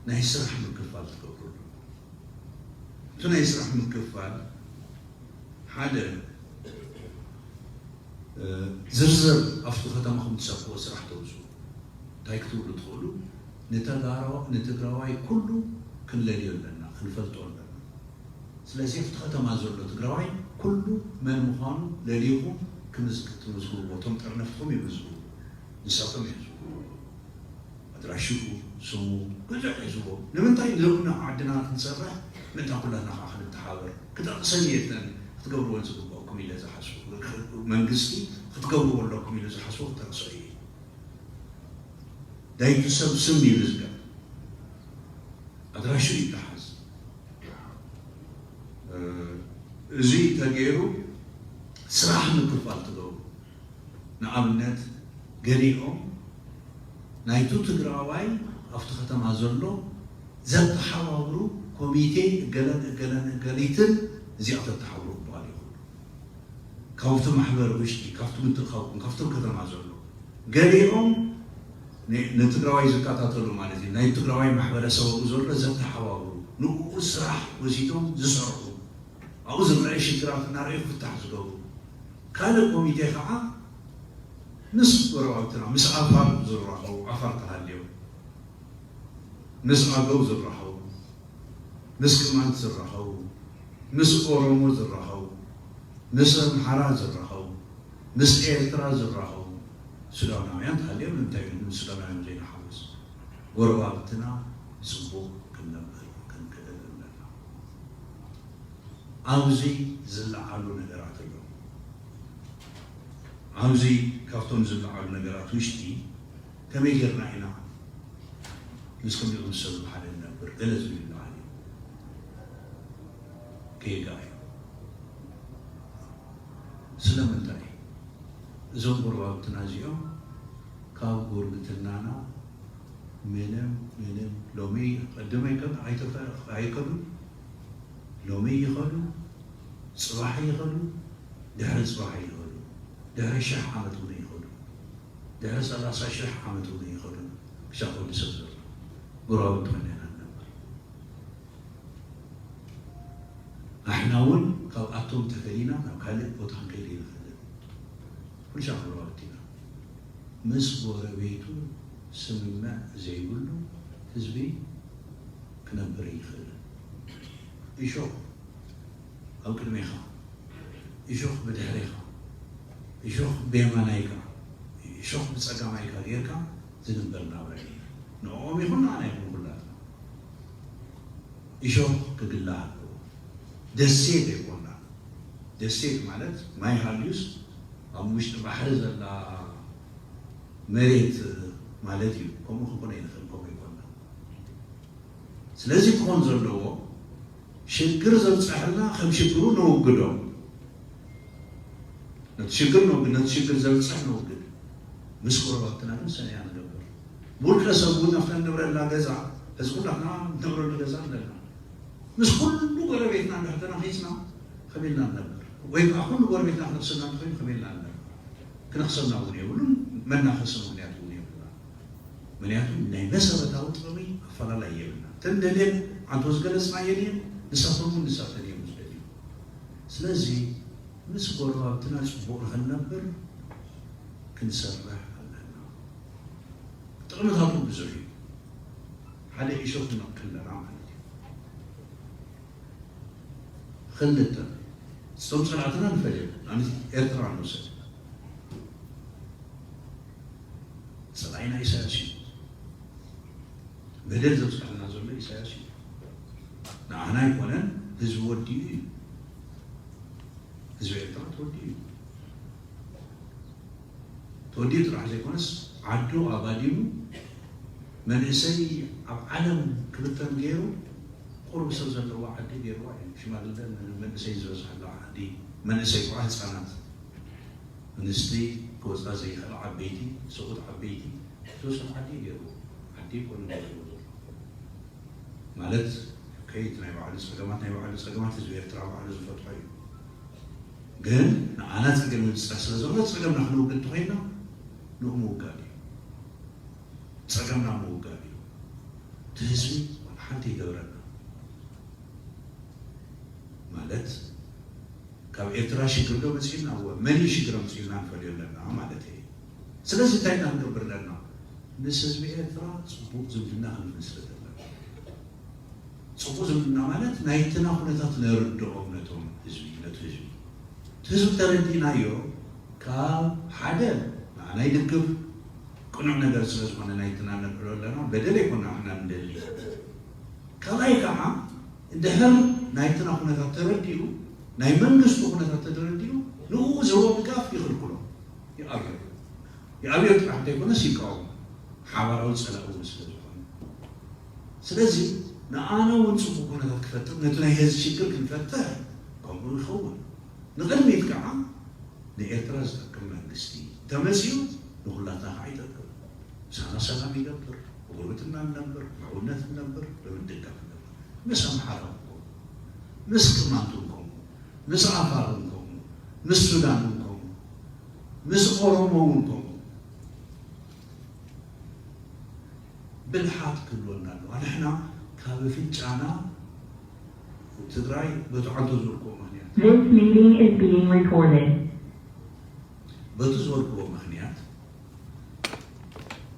ናይ ስራሕ ምክፋል ትገብሩ ኣለኩም። እቲ ናይ ስራሕ ምክፋል ሓደ እ፣ ዝርዝር ኣብቲ ከተማኹም ትሰርሕዎ ስራሕ ተውፅኡ። እንታይ ክትብሉ ትኽእሉ? ንትግራዋይ ኩሉ ክንለልዮ ኣለና፣ ክንፈልጦ ኣለና። ስለዚ ኣብቲ ከተማ ዘሎ ትግራዋይ ኩሉ መን ምዃኑ ለሊኹም ክትምዝግብዎ፣ እቶም ጠርነፍትኹም ይምዝግቡ፣ ንሳቶም እዮም ዝዝግቡ። ኣድራሽኡ፣ ስሙ፣ ብዙሕ እዩ ዝቦ። ንምንታይ ንልኡና ዓድና ክንሰርሕ ምእንታ ኩላትና ከዓ ክንተሓበር ክጠቕሰን እየተን ክትገብርወን ዝግባእኩም ኢለ ዝሓስቡ መንግስቲ ክትገብርዎ ኣለኩም ኢሉ ዝሓስቡ ክጠቕሶ እየ። ዳይቱ ሰብ ስም እዩ ዝዝገብ፣ ኣድራሽኡ ይተሓዝ። እዚ ተገይሩ ስራሕ ምክፋል ትገብሩ። ንኣብነት ገሊኦም ናይቱ ትግራዋይ ኣብቲ ከተማ ዘሎ ዘተሓባብሩ ኮሚቴ እገለን እገለን እገሊትን እዚኣ ተተሓብሩ ክበሃል ይኽእሉ። ካብቲ ማሕበር ውሽጢ ካብቲ ምትእኻብኩም ካብቶም ከተማ ዘሎ ገሊኦም ንትግራዋይ ዝከታተሉ ማለት እዩ ናይ ትግራዋይ ማሕበረሰብ ኣብኡ ዘሎ ዘተሓባብሩ ንኡ ስራሕ ወሲዶም ዝሰርሑ ኣብኡ ዝረኣዩ ሽግራት እናረኣዩ ክፍታሕ ዝገብሩ ካልእ ኮሚቴ ከዓ ምስ ጎረባብትና ምስ ዓፋር ዝራኸቡ ዓፋር ተሃልዮም ምስ ኣገው ዝራኸቡ ምስ ቅማንት ዝራኸቡ ምስ ኦሮሞ ዝራኸቡ ምስ ኣምሓራ ዝራኸቡ ምስ ኤርትራ ዝራኸቡ ሱዳናውያን ተሃልዮም እንታይ ምስ ሱዳናውያን ዘይንሓወስ ጎረባብትና ብፅቡቕ ክንነብር ክንክእል ኣለና። ኣብዚ ዝለዓሉ ነገራት ኣለዉ። ኣብዚ ካብቶም ዝለዓሉ ነገራት ውሽጢ ከመይ ጌርና ኢና ምስ ከምዚኦም ዝሰሉ ሓደ ንነብር ገለ ዝብል ይለዓል እዩ። ጌጋ እዩ። ስለምንታይ እዞም ጎረባብትና እዚኦም ካብ ጉርብትናና ምንም ምንም ሎሚ ቅድም ኣይከዱን ሎሚ ይኸዱ፣ ፅባሕ ይኸዱ፣ ድሕሪ ፅባሕ ይኸዱ፣ ድሕሪ ሽሕ ዓመት እውን ይኸዱ፣ ድሕሪ ሰላሳ ሽሕ ዓመት እውን ይኸዱ። ክሻ ወዲ ሰብ ዘሎ ጉራዊ ኮይና ኢና ንነብር። ኣሕና እውን ካብኣቶም ተፈሊና ናብ ካልእ ቦታ ክንከይድ ኣይንኽእልን። ኩልሻ ጎረባብት ኢና። ምስ ጎረቤቱ ስምምዕ ዘይብሉ ህዝቢ ክነብር ኣይኽእልን። እሾኽ ኣብ ቅድሜኻ፣ እሾኽ ብድሕሬኻ፣ እሾኽ ብየማናይካ፣ እሾኽ ብፀጋማይካ ጌርካ ዝንበር ናብራ የለን። ንዕኦም ይኹን ንዓና ይኹን ኩላትና እሾኽ ክግላእ ኣለዎ። ደሴት ኣይኮና። ደሴት ማለት ማይ ሃልዩስ ኣብ ውሽጢ ባሕሪ ዘላ መሬት ማለት እዩ። ከምኡ ክንኮን ኣይንኽእል፣ ከምኡ ኣይኮና። ስለዚ ክኾን ዘለዎ ሽግር ዘብፀሐልና ከም ሽግሩ ነውግዶ። ነቲ ሽግር ነውግድ፣ ነቲ ሽግር ዘብፅሕ ነውግድ። ምስ ጎረባብትና ግን ሰናይ ንገብር። ብውልቀ ሰብ እውን ኣብታ ንነብረላ ገዛ፣ ሕዚ ኩላትና ንነብረሉ ገዛ ኣለና። ምስ ኩሉ ጎረቤትና እንድሕር ተናኺስና ከመይ ኢልና ንነብር? ወይ ከዓ ኩሉ ጎረቤትና ክነኽሰና እንተኾይኑ ከመይ ኢልና ንነብር? ክነኽሰና እውን የብሉን፣ መናኸሲ ምኽንያት እውን የብልና። ምክንያቱ ናይ መሰረታዊ ጥቕሚ ኣፈላላይ የብልና። እተን ደልየን ዓንቶ ዝገለፅናየን እየን፣ ንሳቶም እውን ንሳተን እዮም ዝደልዩ። ስለዚ ምስ ጎረባብትና ፅቡቕ ንኽንነብር ክንሰርሕ ኣለና። ጥቕምታቱ ብዙሕ እዩ። ሓደ ኢሾ ክንመክት ኣለና ማለት እዩ። ክልተ፣ እቶም ፀላእትና ንፈልዮም። ንኣብነት ኤርትራ ንውሰድ። ፀላኢና ኢሳያስ እዩ። በደል ዘብፅሐልና ዘሎ ኢሳያስ እዩ። ንዓና ኣይኮነን፣ ህዝቢ ወዲኡ እዩ። ህዝቢ ኤርትራ ተወዲኡ እዩ። ተወዲኡ ጥራሕ ዘይኮነስ ዓዱ ኣባዲሙ መንእሰይ ኣብ ዓለም ክብተን ገይሩ ቁሩብ ሰብ ዘለዋ ዓዲ ገይርዋ እዩ። ሽማግለ መንእሰይ ዝበዝሐላ ዓዲ፣ መንእሰይ ከዓ ህፃናት፣ ኣንስቲ ክወፃ ዘይኽእላ ዓበይቲ፣ ሰብኡት ዓበይቲ ዝበዝሐላ ዓዲ እዩ ገይርዎ። ዓዲ ይኮነ ገይርዎ ዘሎ። ማለት ከይት ናይ ባዕሉ ፀገማት፣ ናይ ባዕሉ ፀገማት ህዝቢ ኤርትራ ባዕሉ ዝፈትሖ እዩ። ግን ንዓና ፀገም ይብፅሕ ስለ ዘሎ ፀገምና ክንውግድ እንተኮይና ንኡ ምውጋድ እዩ። ፀገምና ምውጋድ እዩ። እቲ ህዝቢ ዋላ ሓንቲ ይገብረና ማለት ካብ ኤርትራ ሽግር ዶ መፂኡና? እወ፣ መን እዩ ሽግር ኣምፂኡልና ንፈልዮ ኣለና ማለት እዩ። ስለዚ እንታይ ኢና ክንገብር ኣለና? ምስ ህዝቢ ኤርትራ ፅቡቕ ዝምድና ክንመስርት ኣለና። ፅቡቕ ዝምድና ማለት ናይትና ኩነታት ነርድኦም ነቶም ህዝቢ፣ ነቲ ህዝቢ። እቲ ህዝቢ ተረዲእናዮ ካብ ሓደ ንዓና ይድግፍ፣ ቅኑዕ ነገር ስለ ዝኾነ ናይትና ነልዕሎ ኣለና፣ በደል ኣይኮና ንሕና ንደሊ። ካልኣይ ከዓ እንድሕር ናይትና ኩነታት ተረዲኡ፣ ናይ መንግስቱ ኩነታት ተረዲኡ፣ ንኡ ዝህቦ ድጋፍ ይኽልክሎ፣ ይኣብዮ። ይኣብዮ ጥራሕ እንተይኮነስ ይቃወሞ፣ ሓባራዊ ፀላኢ እውን ስለ ዝኾነ። ስለዚ ንኣነ እውን ፅቡቅ ኩነታት ክፈጥር፣ ነቲ ናይ ህዝቢ ሽግር ክንፈትሕ ከምኡ ይኸውን። ንቕድሚት ከዓ ንኤርትራ ዝጠቅም መንግስቲ ተመፅዩ ንኹላትና ከዓ ይጠቅም። ምሳና ሰላም ይገብር፣ ብጉርብትና ንነብር፣ ብሕውነት ንነብር፣ ብምድጋፍ ንነብር። ምስ ኣምሓራ እውን ከምኡ፣ ምስ ቅማንት እውን ከምኡ፣ ምስ ዓፋር እውን ከምኡ፣ ምስ ሱዳን እውን ከምኡ፣ ምስ ኦሮሞ እውን ከምኡ። ብልሓት ክህልወና ኣለዋ። ንሕና ካብ ኣፍንጫና ትግራይ በቲ ዓንቶ ዝበልክዎ ምኽንያት This meeting is being recorded. በቲ ዝበልክዎ ምኽንያት፣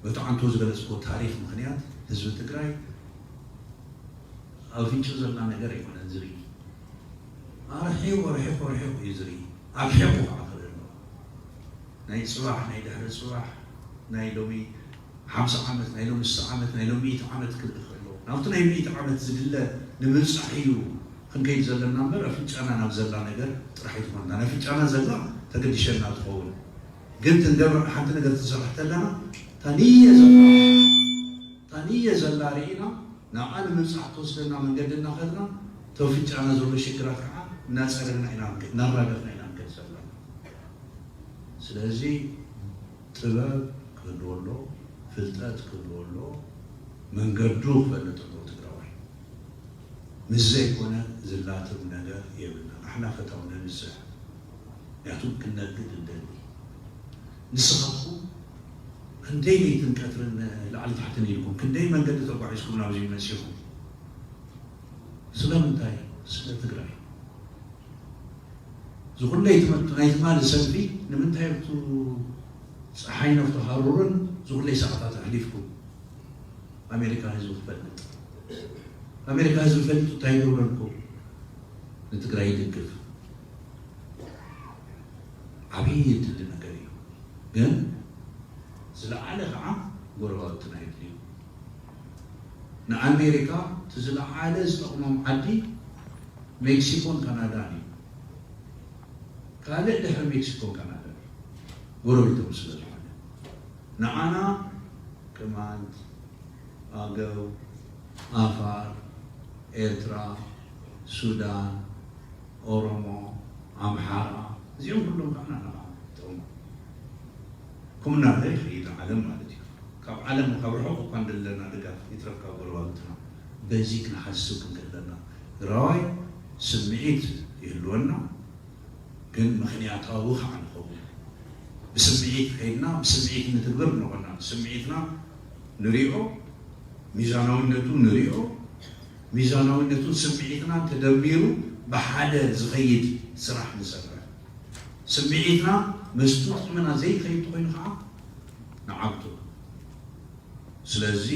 በቲ ዓንቶ ዝገለፅክዎ ታሪኽ ምኽንያት ህዝቢ ትግራይ ኣብ ኣፍንጭኡ ዘላ ነገር ኣይኮነን ዝርኢ። ኣርሒቑ ኣርሒቑ ኣርሒቑ እዩ ዝርኢ። ኣብ ሒቑ ከዓ ክርኢ ኣለዎ። ናይ ፅባሕ፣ ናይ ድሕሪ ፅባሕ፣ ናይ ሎሚ ሓምሳ ዓመት፣ ናይ ሎሚ ስሳ ዓመት፣ ናይ ሎሚ ሚእቲ ዓመት ክርኢ ከሎ፣ ናብቲ ናይ ሚእቲ ዓመት ዝድለ ንምብፃሕ እዩ ክንከይድ ዘለና እምበር፣ ኣፍንጫና ናብ ዘላ ነገር ጥራሕ ኣይትኾንና። ኣፍንጫና ዘላ ተገዲሸና ትኸውን። ግን ትንገብር ሓንቲ ነገር ትሰርሕ ተለና፣ እታ ንየ ዘላ፣ እታ ንየ ዘላ ርኢና፣ ናብኣ ንምብፃሕ ትወስደና መንገዲ እናኸድና፣ እቲ ኣፍንጫና ዘሎ ሽግራት ከዓ እናፀረግና ኢና ንከ-፣ እናራገፍና ኢና ንከድ ዘለና። ስለዚ ጥበብ ክህልዎ ኣሎ፣ ፍልጠት ክህልዎ ኣሎ፣ መንገዱ ክፈልጥ ኣለዎ ትግራዋይ። ምስ ዘይኮነ ዝላትም ነገር የብልና። ንሕና ፈታውነ ንስሕ። ምክንያቱ ክነግድ እንደሊ። ንስኻትኩም ክንደይ ለይትን ቀትርን ላዕሊ ታሕትን ኢልኩም፣ ክንደይ መንገዲ ተጓዒዝኩም ናብዚ መፂኹም። ስለምንታይ? ስለ ትግራይ። ዝኹለይ ትምህርቲ ናይ ትማሊ ሰልፊ ንምንታይ ኣብቱ ፀሓይ ነፍቶ ሃሩርን ዝኹለይ ሰዓታት ኣሕሊፍኩም? ኣሜሪካ ህዝቢ ክፈልጥ፣ ኣሜሪካ ህዝቢ ፈሊጡ እንታይ ይገብረልኩም? ንትግራይ ይድግፍ። ዓብዪ የድሊ ነገር እዩ። ግን ዝለዓለ ከዓ ጎረባብትና የድልዩ። ንኣሜሪካ እቲ ዝለዓለ ዝጠቕሞም ዓዲ ሜክሲኮን ካናዳን እዩ። ካልእ ድሕሪ ሜክሲኮን ካናዳን እዩ። ጎረቤቶም ስለ ዝኾነ። ንዓና ቅማንት፣ ኣገው፣ ዓፋር፣ ኤርትራ፣ ሱዳን፣ ኦሮሞ፣ ኣምሓራ፣ እዚኦም ኩሎም ከዓ ንዓና ጥቕሙ። ከምኡ እናበለ ይኸይድ ዓለም ማለት እዩ። ካብ ዓለም ካብ ርሑቕ እኳ እንደለና ድጋፍ ይትረፍ ካብ ጎረባብትና በዚ ክንሓስብ ክንክእል ኣለና። ትግራዋይ ስምዒት ይህልወና፣ ግን ምኽንያታዊ ከዓ ንኸውን። ብስምዒት ከይድና ብስምዒት ንትግብር ንኾና ስምዒትና ንሪኦ፣ ሚዛናዊነቱ ንሪኦ። ሚዛናዊነቱን ስምዒትናን ተደሚሩ ብሓደ ዝኸይድ ስራሕ ንሰርሕ። ስምዒትና ምስቱ ጥቕምና ዘይኸይድ ኮይኑ ከዓ ንዓግቶ። ስለዚ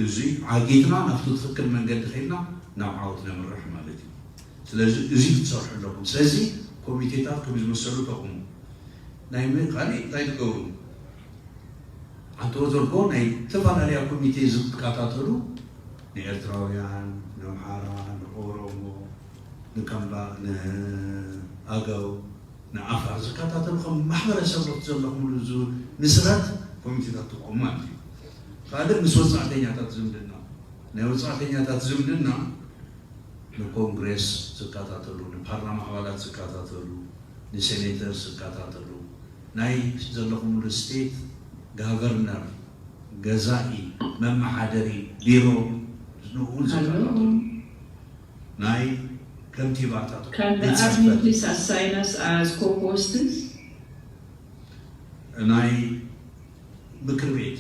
እዚ ዓጊትና ናብቲ ትኽክል መንገዲ ከይድና ናብ ዓወት ነምርሕ ማለት እዩ። ስለዚ እዚ ክትሰርሑ ኣለኩም። ስለዚ ኮሚቴታት ከም ዝመሰሉ ተቑሙ። ናይ ም- ካሊእ እንታይ ትገብሩ? ኣንተ ወዘልኮ ናይ ዝተፈላለያ ኮሚቴ ዝከታተሉ ንኤርትራውያን፣ ንኣምሓራ፣ ንኦሮሞ፣ ንከምባ፣ ንኣገው፣ ንዓፋር ዝከታተሉ ከም ማሕበረሰብ ኣብቲ ዘለኹምሉ ዝምስረት ኮሚቴታት ትቆሙ ማለት እዩ። ካልእ ምስ ወፃእተኛታት ዝምድና፣ ናይ ወፃእተኛታት ዝምድና ንኮንግሬስ ዝከታተሉ፣ ንፓርላማ ኣባላት ዝከታተሉ፣ ንሴኔተር ዝከታተሉ፣ ናይ ዘለኹምሉ ስቴት ጋቨርነር፣ ገዛኢ፣ መመሓደሪ ቢሮ ንኡ ዝከታተሉ፣ ናይ ከንቲባታት ቤት ጽሕፈት፣ Assign us as co-hosts. ናይ ምክር ቤት፣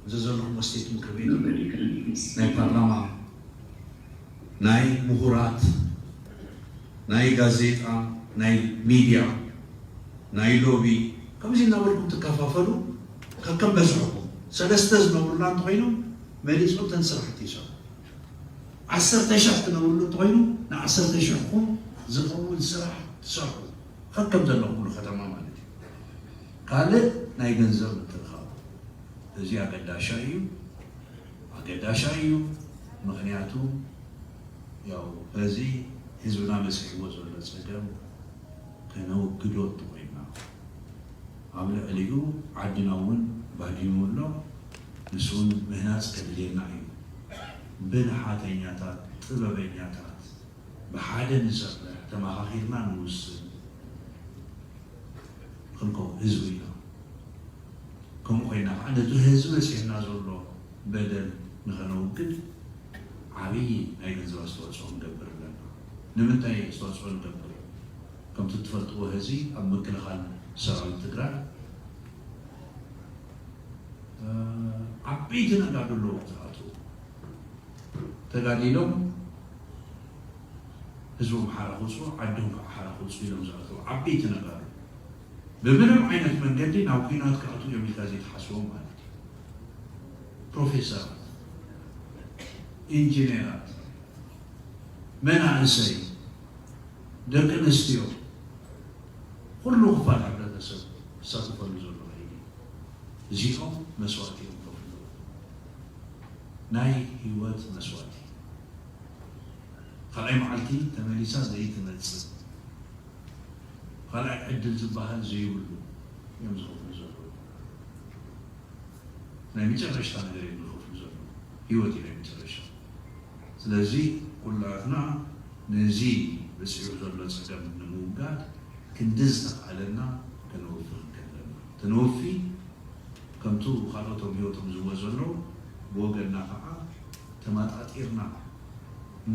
እዚ ዘለኹም ስቴት ምክር ቤት፣ ናይ ፓርላማ፣ ናይ ምሁራት፣ ናይ ጋዜጣ፣ ናይ ሚድያ፣ ናይ ሎቢ፣ ከምዚ እናበልኩም ትከፋፈሉ። ከከም በዝሕኩም ሰለስተ ዝነብሩላ እንተኮይኖም መሊፆም ተን ስራሕቲ ይሰርሑ። ዓሰርተ ሽሕ ትነብሩሉ እንተኮይኑ ንዓሰርተ ሽሕኩም ዝኸውን ስራሕ ትሰርሑ፣ ከከም ዘለኹምሉ ከተማ ማለት እዩ። ካልእ ናይ ገንዘብ ምትእኻብ፣ እዚ ኣገዳሻ እዩ፣ ኣገዳሻ እዩ። ምክንያቱ ያው በዚ ህዝብና በፂሕዎ ዘሎ ፀገም ከነውግዶ እንተኮይንና፣ ኣብ ልዕሊኡ ዓድና እውን ባዲሙ ኣሎ። ንሱ እውን ምህናፅ ከድልየና እዩ። ብልሓተኛታት፣ ጥበበኛታት፣ ብሓደ ንሰርሕ፣ ተመኻኺርና ንውስን ክንከውን ህዝቢ ኢና። ከምኡ ኮይና ከዓ ነቲ ህዝቢ በፂሕና ዘሎ በደል ንኸነውግድ ዓብዪ ናይ ገንዘብ ኣስተዋፅኦ ክንገብር ኣለና። ንምንታይ ኣስተዋፅኦ ንገብር? ከምቲ እትፈልጥዎ ሕዚ ኣብ ምክልኻል ሰራዊት ትግራይ ዓበይቲ ነጋዶ ኣለዉ ዝኣትዉ ተጋዲሎም ህዝቦም ሓራ ክውፅኡ ዓዶም ከዓ ሓራ ክውፅኡ ኢሎም ዝኣተዉ ዓበይቲ ነጋዶ ብምንም ዓይነት መንገዲ ናብ ኲናት ክኣትዉ እዮም ኢልካ ዘይትሓስቦም ማለት እዩ። ፕሮፌሰራት፣ ኢንጂነራት፣ መናእሰይ፣ ደቂ ኣንስትዮ፣ ኩሉ ክፋል ሕብረተሰብ ዝሳተፈሉ ዘሎ ከይዲ እዚኦም መስዋእቲ እዮም ከፍሉ። ናይ ህይወት መስዋእቲ። ካልኣይ መዓልቲ ተመሊሳ ዘይትመፅእ፣ ካልኣይ ዕድል ዝበሃል ዘይብሉ እዮም ዝኸፍሉ ዘለዉ። ናይ መጨረሽታ ነገር እዮም ዝኸፍሉ ዘለዉ። ህይወት እዩ ናይ መጨረሻ። ስለዚ ኩላትና ነዚ በፂሑ ዘሎ ፀገም ንምውጋድ ክንዲ ዝተኽኣለና ከነወፊ ክንክእል ኣለና። እቲ ነወፊ ከምቱ ካልኦቶም ህይወቶም ዝህቦ ዘለዉ ብወገንና ከዓ ተመጣጢርና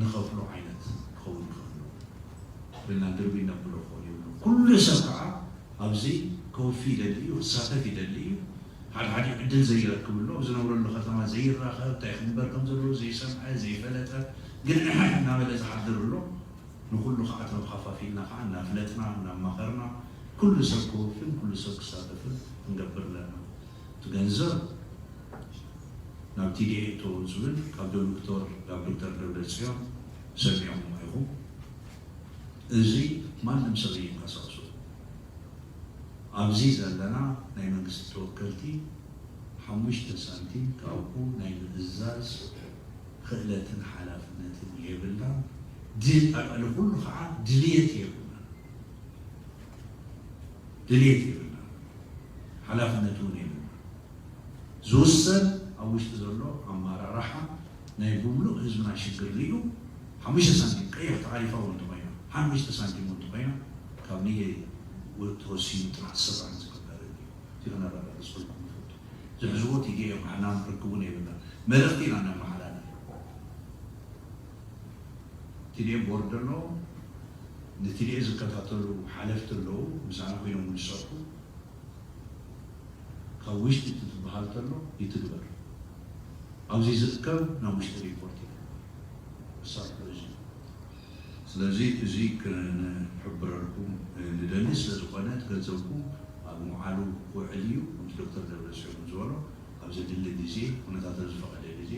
ንኸፍሎ ዓይነት ክኸውን ይኽእል ኣለዎ። ብልና ድርቢ ነብሎ ክኾን ይብሉ። ኩሉ ሰብ ከዓ ኣብዚ ከውፊ ይደሊ እዩ፣ ክሳተፍ ይደሊ እዩ። ሓደ ሓደ ዕድል ዘይረክብ ኣሎ፣ ኣብ ዝነብረሉ ከተማ ዘይራኸብ፣ እንታይ ክንበር ከም ዘለዎ ዘይሰምዐ ዘይፈለጠ ግን እሕሕ እናበለ ዝሓድር ኣሎ። ንኩሉ ከዓ ተኸፋፊልና ከዓ እናፍለጥና እናማኸርና ኩሉ ሰብ ክወፍን ኩሉ ሰብ ክሳተፍን ክንገብር ኣለና። እቲ ገንዘብ ናብ ቲዲኤ እተውን ዝብል ካብ ዶክተር ካብ ዶክተር ደብረፅዮን ሰሚዕኹም ኢኹም። እዚ ማንም ሰብ ይንቀሳቀሱ ኣብዚ ዘለና ናይ መንግስቲ ተወከልቲ ሓሙሽተ ሳንቲም ካብኡ ናይ ምእዛዝ ክእለትን ሓላፍነትን የብልና። ድል ኣልዕሊ ኩሉ ከዓ ድልየት የብልና። ድልየት የብልና። ሓላፍነት እውን የብልና። ዝውሰን ኣብ ውሽጢ ዘሎ ኣመራርሓ ናይ ብምሉእ ህዝብና ሽግር ሪኡ ሓሙሽተ ሳንቲም ቀይሕ ተዓሪፋ እውን እንተኾይና፣ ሓሙሽተ ሳንቲም እውን እንተኾይና፣ ካብ ንየ ተወሲኑ ጥራሕ ዝስራሕን ዝግበርን እዩ። እዚ ክነረጋግጸልኩም ንፈቱ። ዝሕዝዎ ቲዲኤ ምዃና ርክቡን የብልና። መልእኽቲ ኢና ነመሓላልፍ። ቲዲኤ ቦርድ ኣሎ፣ ንቲዲኤ ዝከታተሉ ሓለፍቲ ኣለዉ፣ ምሳና ኮይኖም እውን ዝሰርሑ። ካብ ውሽጢ እቲ ትበሃል ተሎ ይትግበር። ኣብዚ ዝእከብ ናብ ውሽጢ ሪፖርት ይግበር። ክሳብ ሕዚ። ስለዚ እዚ ክንሕብረልኩም ንደሊ ስለ ዝኾነ፣ እቲ ገንዘብኩም ኣብ መውዓሉ ክውዕል እዩ። ከምቲ ዶክተር ደብረጽዮን ዝበሎ፣ ኣብ ዘድሊ ግዜ፣ ኩነታት ኣብ ዝፈቐደ ግዜ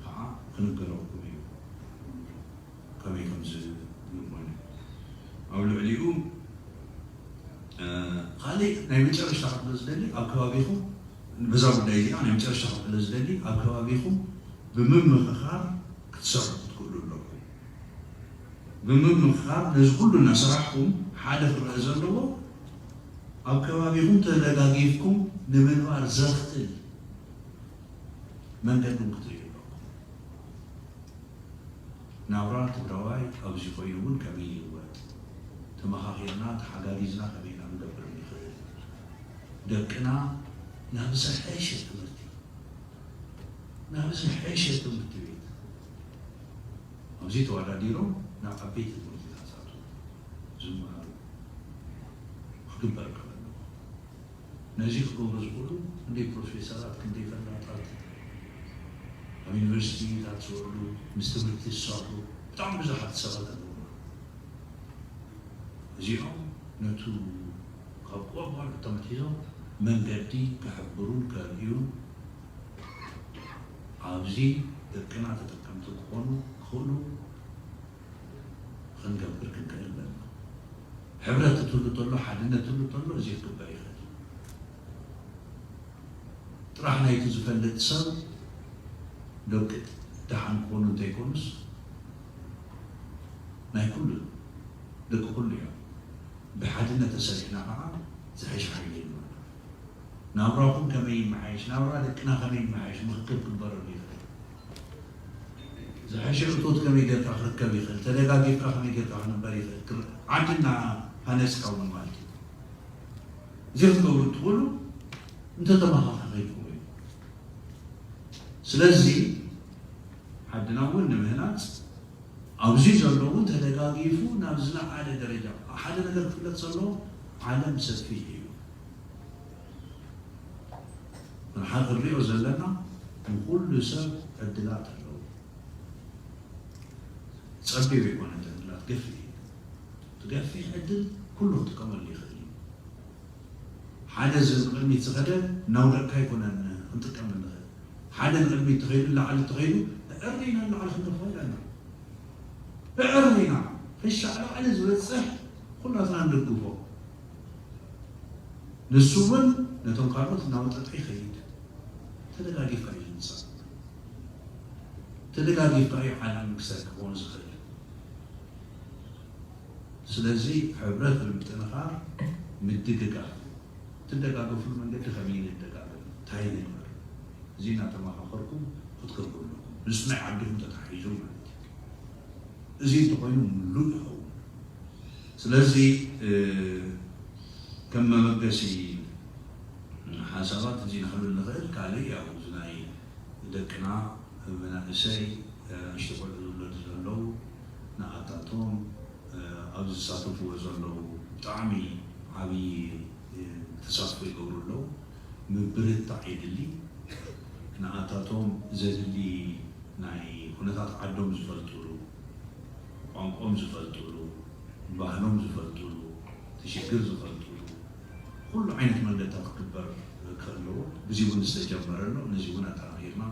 ከዓ ክንገረልኩም እዩ። ከመይ ከም ዝኾነ። ኣብ ልዕሊኡ፣ እ፣ ካልእ ናይ መጨረሽታ ክብሎ ዝደሊ፣ ኣብ ከባቢኹም፣ በዛ ጉዳይ እዚኣ ናይ መጨረሽታ ክብሎ ዝደሊ፣ ኣብ ከባቢኹም ብምምኽኻር ክትሰርሑ ክትክእሉ ኣለኩም። ብምምኽኻር ነዚ ኩሉ እናሰራሕኩም፣ ሓደ ክረአ ዘለዎ፣ ኣብ ከባቢኹም ተደጋጊፍኩም ንምንባር ዘኽእል መንገዲ እውን ክትርእዩ ኣለኩም። ናብራ ትግራዋይ ኣብዚ ኮይኑ እውን ከመይ ይልወጥ፣ ተመኻኺርና ተሓጋጊዝና ከመይ ኢና ክንገብር ንኽእል፣ ደቅና ናብ ዝሐሸ ትምህርቲ፣ ናብ ዝሐሸ ትምህርቲ ቤት ኣብዚ ተወዳዲሮም ናብ ዓበይቲ ትምህርትታት ዝኣትዉ ዝመሃሩ ክግበር ከም ኣለዎ። ነዚ ክገብሩ ዝኽእሉ ክንደይ ፕሮፌሰራት፣ ክንደይ ፈላጣት፣ ኣብ ዩኒቨርሲቲታት ዝውዕሉ፣ ምስ ትምህርቲ ዝሰርሑ ብጣዕሚ ብዙሓት ሰባት ኣለዉና። እዚኦም ነቱ ካብ ቆልቆል ተመትሒዞም መንገዲ ክሕብሩን ከርእዩን፣ ኣብዚ ደቅና ተጠቀምቲ ክኾኑ ክኽእሉ ክንገብር ክንክእል ኣለና። ሕብረት ትህሉ ተሎ፣ ሓድነት ትህሉ ተሎ፣ እዚ ክግበር ይኽእል። ጥራሕ ናይቲ ዝፈልጥ ሰብ ደቂ ደሓን ክኾኑ እንተይኮኑስ፣ ናይ ኩሉ፣ ደቂ ኩሉ እዮም። ብሓድነት ተሰሪሕና ከዓ ዝሐሸ ሓይሊ ይህልወና። ናብራኹም ከመይ ይመሓየሽ፣ ናብራ ደቅና ከመይ ይመሓየሽ፣ ምኽክር ክግበረሉ ይኽእል። ዝሐሸ እቶት ከመይ ጌርካ ክርከብ ይኽእል፣ ተደጋጊፍካ ከመይ ጌርካ ክንበር ይኽእል፣ ክር-፣ ዓዲ እናሃነጽካ እውን ማለት እዩ። እዚ ክትገብሩ እትኽእሉ እንተተመኻኸርኩም እዩ። ስለዚ ዓድና እውን ንምህናጽ ኣብዚ ዘሎ እውን ተደጋጊፉ ናብ ዝለዓለ ደረጃ ሓደ ነገር ክፍለጥ ዘለዎ ዓለም ሰፊሕ እዩ። ንሓ ክንሪኦ ዘለና ንኩሉ ሰብ ዕድላት ኣለዎ። ጸቢብ ኣይኮነን ዕድላት፣ ገፊሕ እዩ። እቲ ገፊሕ ዕድል ኩሉ ክጥቀመሉ ይኽእል እዩ። ሓደ እዚ ንቕድሚት ዝኸደ እናውደቅካ ኣይኮነን ክንጥቀም ንኽእል። ሓደ ንቕድሚት ተኸይዱ፣ ላዕሊ ተኸይዱ፣ ብዕርና ንላዕሊ ክንደፍኦ ኣለና። ብዕርና ክሻዕ ላዕሊ ዝበጽሕ ኩላትና ንድግፎ። ንሱ እውን ነቶም ካልኦት እናወጠጠ ይኸይድ። ተደጋጊፍካ እዩ ዝምጻእ። ተደጋጊፍካ እዩ ዓለም ክሰር ክኸውን ዝኽእል። ስለዚ ሕብረት ብምጥንኻር፣ ምድግጋፍ፣ ትደጋገፍሉ መንገዲ ከመይ ንደጋገፍ፣ እንታይ ንግበር፣ እዚ እናተመኻኸርኩም ክትገብሩ ኣለኩም። ምስ ናይ ዓድኹም ተታሒዙ ማለት እዩ። እዚ እንተኾይኑ ምሉእ ይኸውን። ስለዚ፣ እ፣ ከም መበገሲ ሓሳባት እዚ ንኽብል ንኽእል፣ ካልእ ያው እዚ ናይ ደቅና መናእሰይ፣ እ፣ ንእሽቶ ቆልዑ ዝውለዱ ዘለዉ፣ ንኣታቶም፣ እ፣ ኣብዚ ዝሳተፍዎ ዘለዉ ብጣዕሚ ዓብዪ፣ እ፣ ተሳትፎ ይገብሩ ኣለዉ። ምብርታዕ የድሊ። ንኣታቶም ዘድሊ ናይ ኩነታት ዓዶም ዝፈልጥሉ፣ ቋንቋኦም ዝፈልጥሉ፣ ባህሎም ዝፈልጥሉ፣ እቲ ሽግር ዝፈልጥሉ፣ ኩሉ ዓይነት መንገድታት ክግበር ክኽእል ኣለዎ። እዚ እውን ዝተጀመረ ኣሎ። ነዚ እውን ኣጠናኺርና፣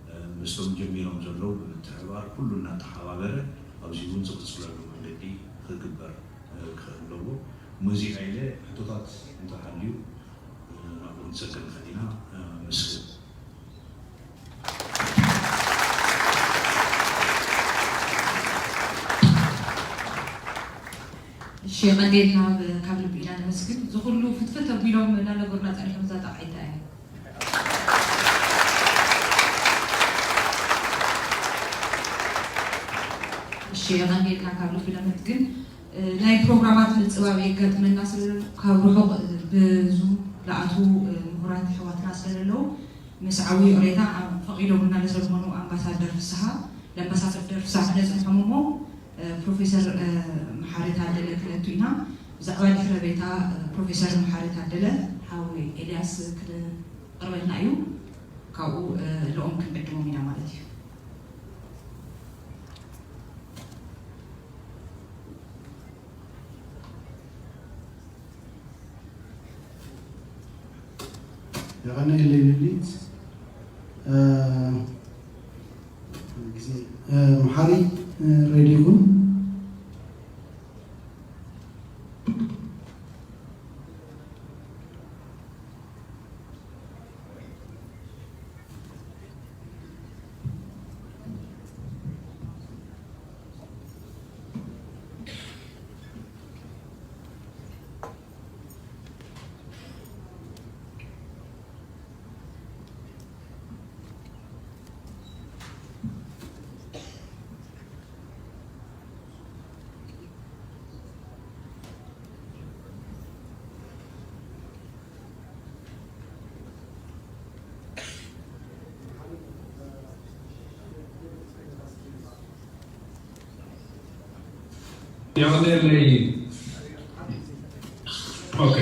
እ፣ ምስቶም ጀሚሮም ዘለዉ ብምትሕብባር፣ ኩሉ እናተሓባበረ ኣብዚ እውን ዝቕፅለሉ መንገዲ ክግበር፣ እ፣ ክኽእል ኣለዎ። እሞ እዚኣ ኢለ ሕቶታት እንተሃልዩ፣ እ፣ ናብኡ ክንሰግር ንኽእል ኢና። እ፣ መስገን። እሺ፣ የቐንየልና፣ ብ-፣ ካብ ልቢ ኢና ነመስግን። እዚ ኩሉ ፍትፍት ኣቢሎም እናነገሩና ጸኒሖም እዛ ጣቕዒት እያ። እሺ፣ የቐንየልና ካብ ልቢ ነመስግን። እ፣ ናይ ፕሮግራማት ምጽባብ የጋጥመና ስለ ካብ ርሑቕ፣ እ፣ ብዙም ለኣትዉ፣ እ፣ ምሁራት ኣሕዋትና ስለ ዘለዉ፣ ምስ ዓብዪ ይቕሬታ፣ ኣ-፣ ፈቒዶምልና ንዘለኾኑ ኣምባሳደር ፍስሃ፣ ለኣምባሳደር ፍስሃ ክነጽንሖም እሞ፣ እ፣ ፕሮፌሰር፣ እ፣ መሓሪ ታደለ ክነቱ ኢና። ብዛዕባ ድሕረ ቤታ፣ እ፣ ፕሮፌሰር መሓሪ ታደለ ሓወይ ኤልያስ ክቕርበልና እዩ። ካብኡ፣ እ፣ ልኦም ክንዕድሞም ኢና ማለት እዩ። የቐንየለይ ልሊት። እ፣ ግዜ፣ እ፣ መሓሪ፣ እ፣ ሬድዮ ይኹን። የቐንየለይ። ኦኬ።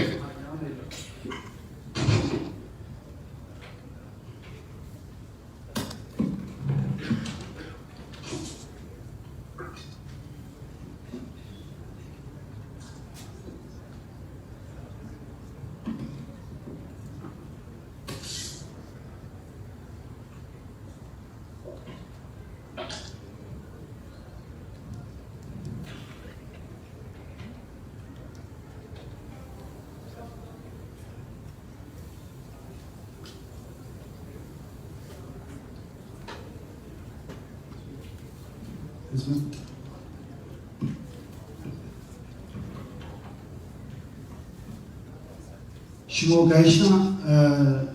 ሽሞ ጋይሽና፣ እ፣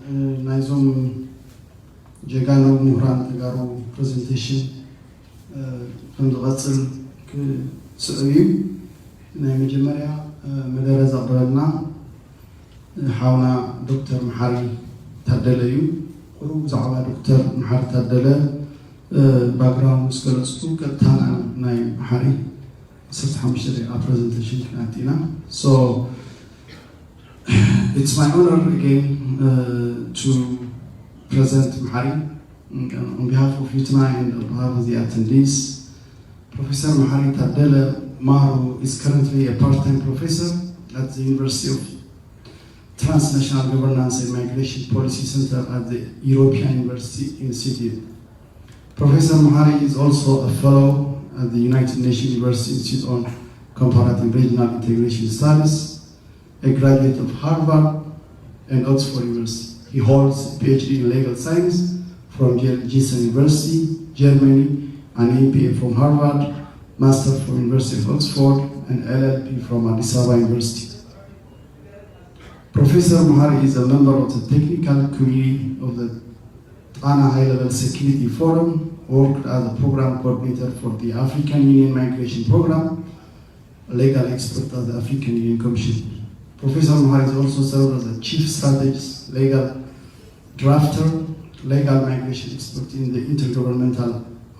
እ፣ ናይዞም ጀጋኑ ምሁራን ተጋሩ ፕሬዘንቴሽን፣ እ፣ ከም ዝቐጽል ክስዕብ እዩ። ናይ መጀመርያ፣ እ፣ መደረ ዘቕርበልና፣ እ፣ ሓውና ዶክተር መሓሪ ታደለ እዩ። ቁሩብ ብዛዕባ ዶክተር መሓሪ ታደለ፣ እ፣ ባክግራውንድ ምስ ገለጽኩ፣ ቀጥታ ናብ ናይ መሓሪ ዓሰርተ ሓሙሽተ ደቂቃ ፕሬዘንቴሽን ክንኣቱ ኢና። So, it's my honor again, uh, to present መሓሪ, uh, on behalf of you tonight and on behalf of the attendees. Professor መሓሪ ታደለ ማሩ is currently a part-time professor at the University of Transnational Governance and Migration Policy Center at the European University Institute. Professor መሓሪ is also a fellow at the United Nations University Institute on Comparative Regional Integration Studies, a graduate of Harvard and Oxford University. He holds a P H D in legal science from Giessen University, Germany, an M P A from Harvard, Master from University of Oxford, and L L B from Addis Ababa University. Professor መሓሪ is a member of the technical committee of the Tana High Level Security Forum, worked as a program coordinator for the African Union Migration Program, a legal expert at the African Union Commission. Professor መሓሪ is also served as a chief strategist, legal drafter, legal migration expert in the Intergovernmental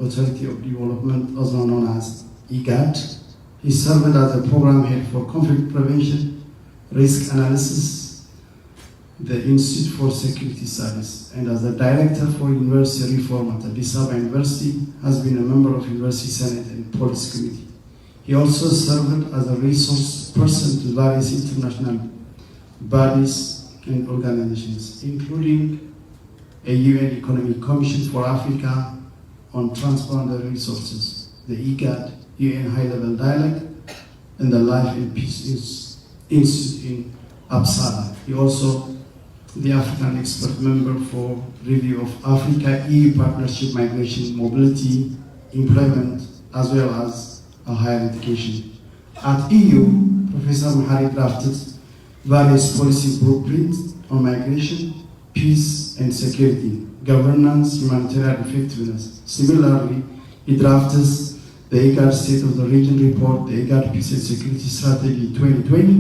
Authority of Development, also known as IGAD. He served as a program head for conflict prevention, risk analysis, the Institute for Security Studies, and as the director for university reform at Addis Ababa University, has been a member of University Senate and Policy Committee. He also served as a resource person to various international bodies and organizations, including a U N Economic Commission for Africa on Transboundary Resources, the IGAD U N High Level Dialogue, and the Life and Peace Ins- Institute in Uppsala. He also the African expert member for review of Africa E U partnership, migration, mobility, employment, as well as a higher education. At E U, Professor መሓሪ drafted various policy blueprints on migration, peace and security, governance, humanitarian effectiveness. Similarly, he drafted The IGAD State of the Region Report, the IGAD Peace and Security Strategy twenty twenty,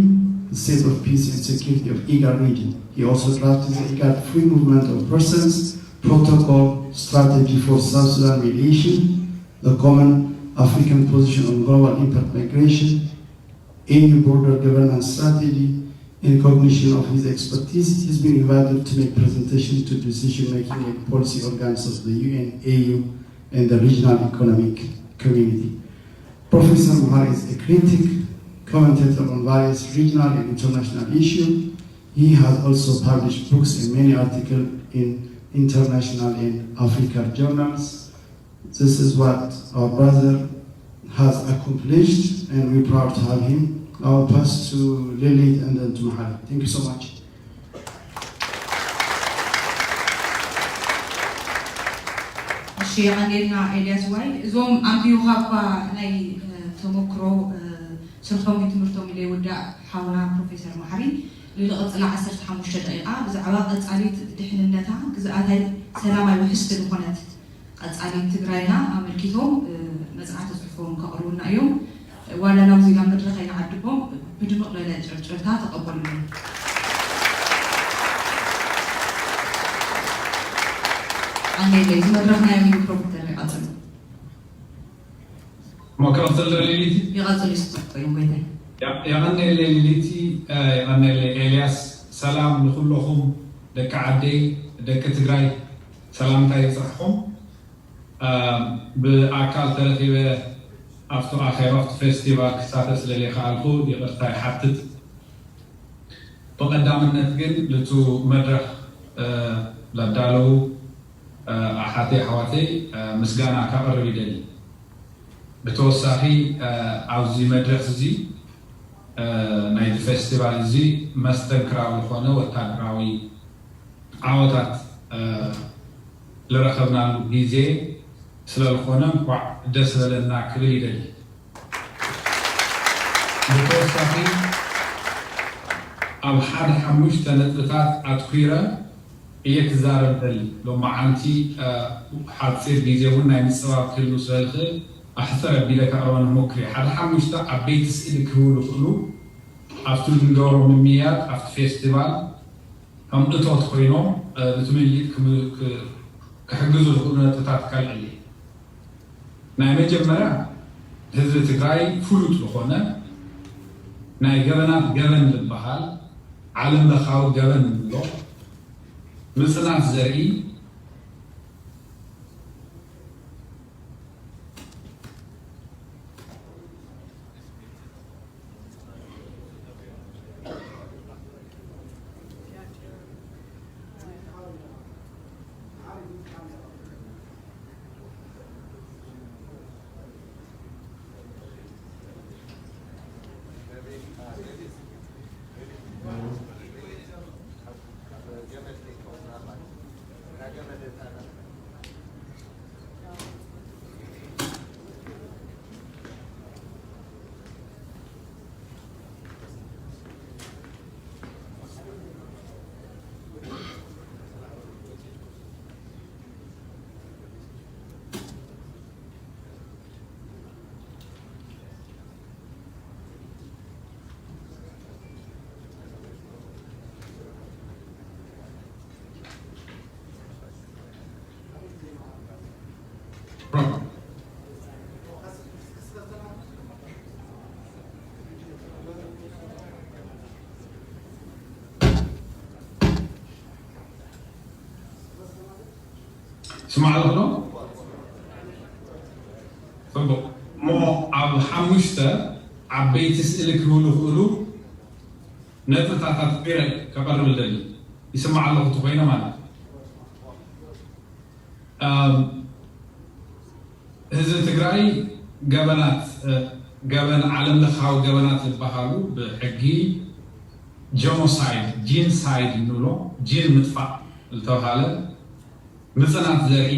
the State of Peace and Security of IGAD Region. He also drafted the IGAD Free Movement of Persons Protocol Strategy for South Sudan Mediation, the Common African Position on Global Impact Migration, A U Border Governance Strategy. In recognition of his expertise, he has been invited to make presentation to decision-making and policy organs of the U N, A U, and the regional economic community. Professor Muhar is a critic, commentator on various regional and international issues. He has also published books and many articles in international and African journals. This is what our brother has accomplished, and we're proud to have him. I'll pass to Lilith and then to Mahali. Thank you so much. እሺ፣ የቐንየልና ኤልያስ ዋይ። እዞም ኣንቢብኻ እኳ ናይ ተመክሮ ስርሖም እዩ ትምህርቶም ኢለ ይውዳእ ሓውና ፕሮፌሰር ማሕሪ ንልቕፅላ ዓሰርተ ሓሙሽተ ደቂቓ ብዛዕባ ቀፃሊት ድሕንነታ ግዝኣታይ ሰላማይ ውሕስቲ ዝኾነት ቀፃሊት ትግራይና ኣመልኪቶም መፅናዕቲ ፅሑፎም ከቕርቡና እዮም። ዋላ ናብዚ ናብ መድረኽ ኣይንዓድቦም ብድምቕ ዝበለ ጨብጨብታ ተቐበሉሎም። ኣንገይለይ እዚ መድረኽ ናይ ሚክሮፎን ይቐፅል። ሞክረኽተል ሊሊቲ ይቐፅል ይስጥቆ እዮም ጎይታይ። የቐነለይ ሊሊቲ፣ የቐነለይ ኤልያስ። ሰላም ንኩለኹም ደቂ ዓደይ፣ ደቂ ትግራይ፣ ሰላምታ ይብፃሕኹም። ብኣካል ተረኺበ ኣብቲ ኣኼባ ኣብቲ ፌስቲቫል ክሳተፍ ስለለይከኣልኩ ይቕርታ ይሓትት። ብቐዳምነት ግን ልቱ መድረኽ ለዳለዉ ኣሓተይ ኣሕዋተይ ምስጋና ካቕርብ ይደሊ። ብተወሳኺ ኣብዚ መድረኽ እዚ ናይቲ ፌስቲቫል እዚ መስተንክራዊ ዝኾነ ወታደራዊ ዓወታት ዝረኸብናሉ ግዜ ስለዝኾነ እንኳዕ ደስ በለና ክብል ይደሊ። ብተወሳኺ ኣብ ሓደ ሓሙሽተ ነጥብታት ኣትኲረ እየ ክዛረብ ደሊ። ሎማዓንቲ ሓፂር ግዜ እውን ናይ ምፅባብ ክህሉ ስለዝኽእል ኣሕፅር ኣቢለ ከቕርበን እሞክር እየ። ሓደ ሓሙሽተ ዓበይቲ ስእሊ ክህቡ ዝኽእሉ ኣብቲ ንገብሮ ምምይያጥ ኣብቲ ፌስቲቫል ከም እቶት ኮይኖም እቲ ምልሊጥ ክሕግዙ ዝኽእሉ ነጥብታት ከልዕል እየ። ናይ መጀመርያ ህዝቢ ትግራይ ፍሉጥ ዝኾነ ናይ ገበናት ገበን ዝበሃል ዓለም ለኻዊ ገበን እንብሎ ምፅናት ዘርኢ ስማዕ ኣለኹ ዶ? ፅቡቕ። እሞ ኣብ ሓሙሽተ ዓበይቲ ስእሊ ክህቡ ዝኽእሉ ነጥብታት ኣትኲረ ከቐርብ እደሊ። ይስማዕ ኣለኹ እንተኾይነ ማለት እዩ። ህዝቢ ትግራይ ገበናት ገበን ዓለም ለኻዊ ገበናት ዝበሃሉ ብሕጊ ጀኖሳይድ ጂንሳይድ እንብሎ ጂን ምጥፋእ ዝተባሃለ ምፅናት ዘርኢ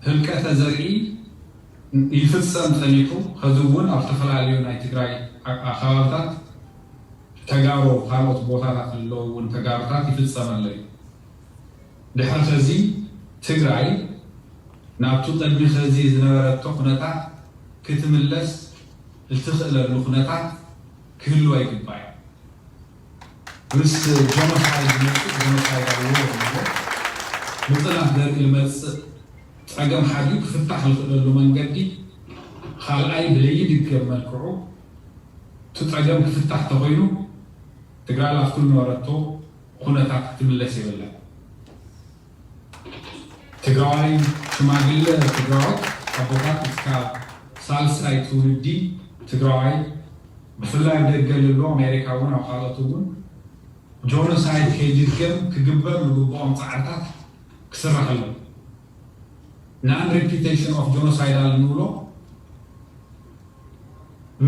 ህልቀተ ዘርኢ ይፍፀም ፀኒሑ ሕዚ እውን ኣብ ዝተፈላለዩ ናይ ትግራይ ኣካባብታት ተጋሩ ካልኦት ቦታታት ዘለዉ እውን ተጋሩታት ይፍፀም ኣሎ እዩ። ድሕሪ ኸዚ ትግራይ ናብቱ ቅድሚ ኸዚ ዝነበረቶ ኩነታት ክትምለስ እትኽእለሉ ኩነታት ክህልዋ ይግባእ እዩ። ምስ ጀኖሳይድ ዝመፅእ ጀኖሳይዳል ዎር ንብሎ ብፅናት ዘርኢ ዝመፅእ ፀገም ሓዲኡ ክፍታሕ ዝኽእለሉ መንገዲ፣ ካልኣይ ብለይድገም መልክዑ እቲ ፀገም ክፍታሕ ተኾይኑ ትግራይ ኣብቲ ዝነበረቶ ኩነታት ክትምለስ የብላን። ትግራዋይ ሽማግለ ትግራዎት ኣቦታት እስካብ ሳልሳይ ትውልዲ ትግራዋይ ብፍላይ ኣብ ደገ ልሎ ኣሜሪካ እውን ኣብ ካልኦት እውን ጆኖሳይድ ከይድገም ክግበር ዝግብኦም ፃዕርታት ክስራሕ ኣሎ። Non repetition of genocidal ንብሎ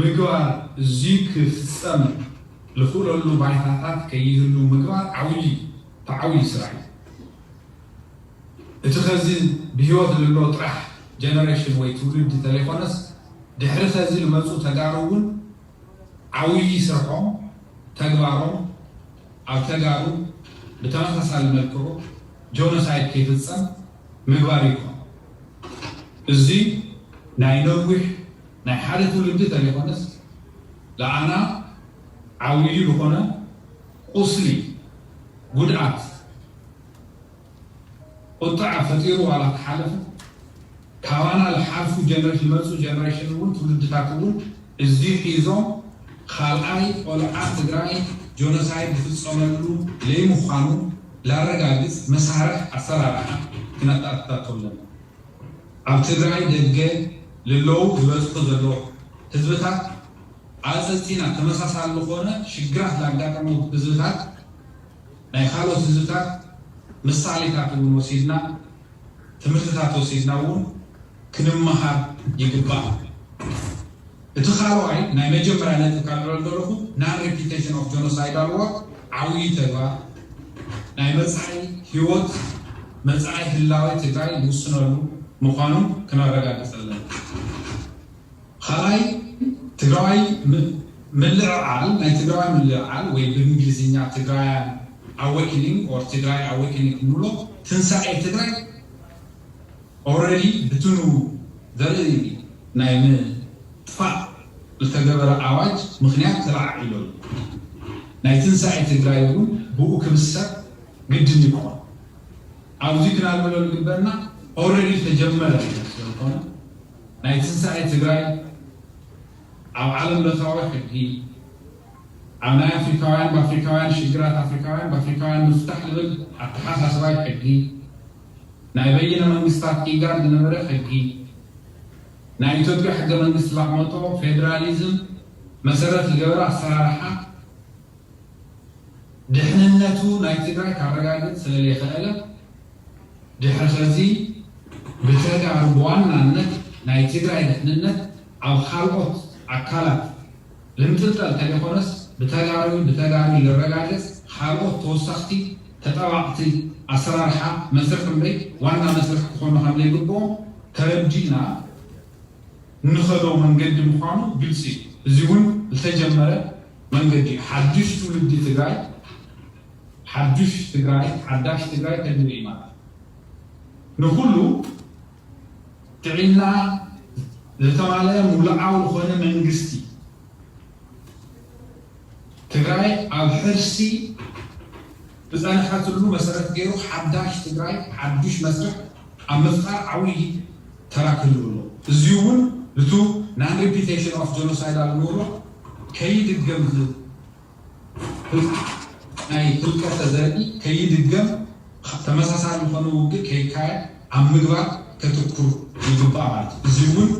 ምግባር እዚ ክፍፀም ዝኽእለሉ ባይታታት ከይህሉ ምግባር ዓብዪ ተዓብዪ ስራሕ እዩ። እቲ ኸዚ ብህይወት ልሎ ጥራሕ ጀነሬሽን ወይ ትውልዲ ተለይኮነስ ድሕሪ ኸዚ ዝመፁ ተጋሩ እውን ዓብዪ ስርሖም ተግባሮም ኣብ ተጋሩ ብተመሳሳሊ መልክዑ ጆኖሳይድ ከይፍፀም ምግባር ይኮን። እዚ ናይ ነዊሕ ናይ ሓደ ትውልዲ ተለይኮነስ ለኣና ዓብዪ ዝኾነ ቁስሊ ጉድኣት ቁጥዓ ፈጢሩ ዋላ ተሓለፈ ካባና ዝሓልፉ ጀነሬሽን ዝመፁ ጀነሬሽን እውን ትውልድታት እውን እዚ ሒዞም ካልኣይ ቆልዓ ትግራይ ጆኖሳይድ ዝፍፀመሉ ለይምዃኑ ላረጋግፅ መሳርሕ ኣሰራርሓ ክነተኣታቶ ኣለና። ኣብ ትግራይ ደገ ልለው ዝበፅሑ ዘለዉ ህዝብታት ኣፀፂና ተመሳሳሊ ዝኾነ ሽግራት ላጋጠሙ ህዝብታት ናይ ካልኦት ህዝብታት ምሳሌታት እውን ወሲድና ትምህርትታት ወሲድና እውን ክንመሃር ይግባእ። እቲ ካልዋይ ናይ መጀመርያ ነጥብ ካብ ልዕል ዘለኹ non repetition of genocidal war ዓብዪ ተግባር ናይ መፃኢ ህይወት መፃኢ ህላወ ትግራይ ዝውስነሉ ምዃኑ ክነረጋግፅ ኣለና። ካልኣይ ትግራዋይ ምልዕዓል ናይ ትግራዋይ ምልዕዓል ወይ ብእንግሊዝኛ ትግራያን awakening or ትግራይ awakening እንብሎ ትንሳኤ ትግራይ already ብትኑ ዘርኢ ናይ ምጥፋእ ዝተገበረ ኣዋጅ ምኽንያት ተለዓዒሉ ኣሎ። ናይ ትንሳኤ ትግራይ እውን ብኡ ክብሰር ግድን ይኮን። ኣብዚ ክናልበሎ ዝግበና already ዝተጀመረ ስለዝኾነ ናይ ትንሳኤ ትግራይ ኣብ ዓለም ለኻዊ ሕጊ ኣብ ናይ ኣፍሪካውያን ብኣፍሪካውያን ሽግራት ኣፍሪካውያን ብኣፍሪካውያን ምፍታሕ ዝብል ኣተሓሳስባይ ሕጊ ናይ በይነ መንግስታት ኢጋድ ዝነበረ ሕጊ ናይ ኢትዮጵያ ሕገ መንግስቲ ላቕመጦ ፌዴራሊዝም መሰረት ዝገበረ ኣሰራርሓ ድሕንነቱ ናይ ትግራይ ካረጋግፅ ስለለይኸኣለ ድሕሪ ኸዚ ብተጋሩ ብዋናነት ናይ ትግራይ ድሕንነት ኣብ ካልኦት ኣካላት ልምጥልጠል ተለይኮነስ ብተጋሩ ብተጋሩ ልረጋገፅ ካልኦት ተወሰኽቲ ተጠባቕቲ ኣሰራርሓ መስርሕ እምበይ ዋና መስርሕ ክኾኑ ከም ዘይግብኦም ተረዲእና እንኸዶ መንገዲ ምዃኑ ግልፂ እዩ። እዚ እውን ዝተጀመረ መንገዲ እዩ። ሓዱሽ ትውልዲ ትግራይ ሓዱሽ ትግራይ ሓዳሽ ትግራይ ከድሪ እዩ ማለት እዩ። ንኩሉ ጥዕና ዝተማለአ ሙሉዓዊ ዝኾነ መንግስቲ ትግራይ ኣብ ሕርሲ ዝፀንሐትሉ መሰረት ገይሩ ሓዳሽ ትግራይ ሓዱሽ መስርሕ ኣብ ምፍጣር ዓብዪ ተራ ክህልዎ ኣለዎ። እዚ እውን እቱ non repetition of genocidal ንብሎ ከይድገም ናይ ህልቀተ ዘርኢ ከይድገም ተመሳሳሊ ዝኾነ ውግእ ከይካየድ ኣብ ምግባር ከትኩር ይግባእ ማለት እዩ። እዚ እውን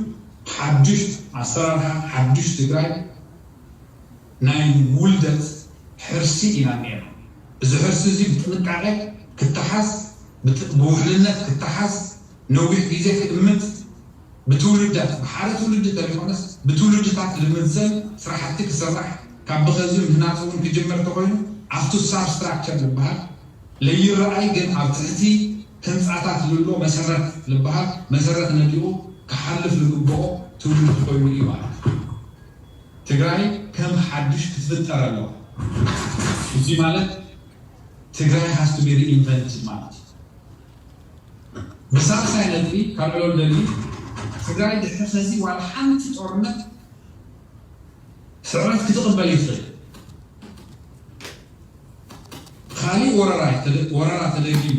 ሓዱሽ ኣሰራርሓ ሓዱሽ ትግራይ ናይ ውልደት ሕርሲ ኢና እኒኤና። እዚ ሕርሲ እዚ ብጥንቃቄ ክተሓዝ፣ ብውሕልነት ክተሓዝ፣ ነዊሕ ግዜ ክእምት፣ ብትውልዳት ብሓደ ትውልዲ ተለይኮነስ ብትውልድታት ልምዘን ስራሕቲ ክስራሕ ካብ ብኸዚ ምህናፅ እውን ክጅመር ተኮይኑ ኣብቱ ሳብ ስትራክቸር ዝበሃል ለይረኣይ ግን ኣብ ትሕቲ ህንፃታት ልሎ መሰረት ዝበሃል መሰረት ነዲቑ ክሓልፍ ዝግብኦ ትውልዲ ኮይኑ እዩ ማለት እዩ። ትግራይ ከም ሓዱሽ ክትፍጠር ኣለዋ። እዚ ማለት ትግራይ has to be reinvented ማለት እዩ። ብሳልሳይ ነጥቢ ካብ ዕለል ደሊ ትግራይ ድሕሪ ኸዚ ዋላ ሓንቲ ጦርነት ስዕረት ክትቕበል ይኽእል። ካሊእ ወረራ ይተደ- ወረራ ተደጊሙ።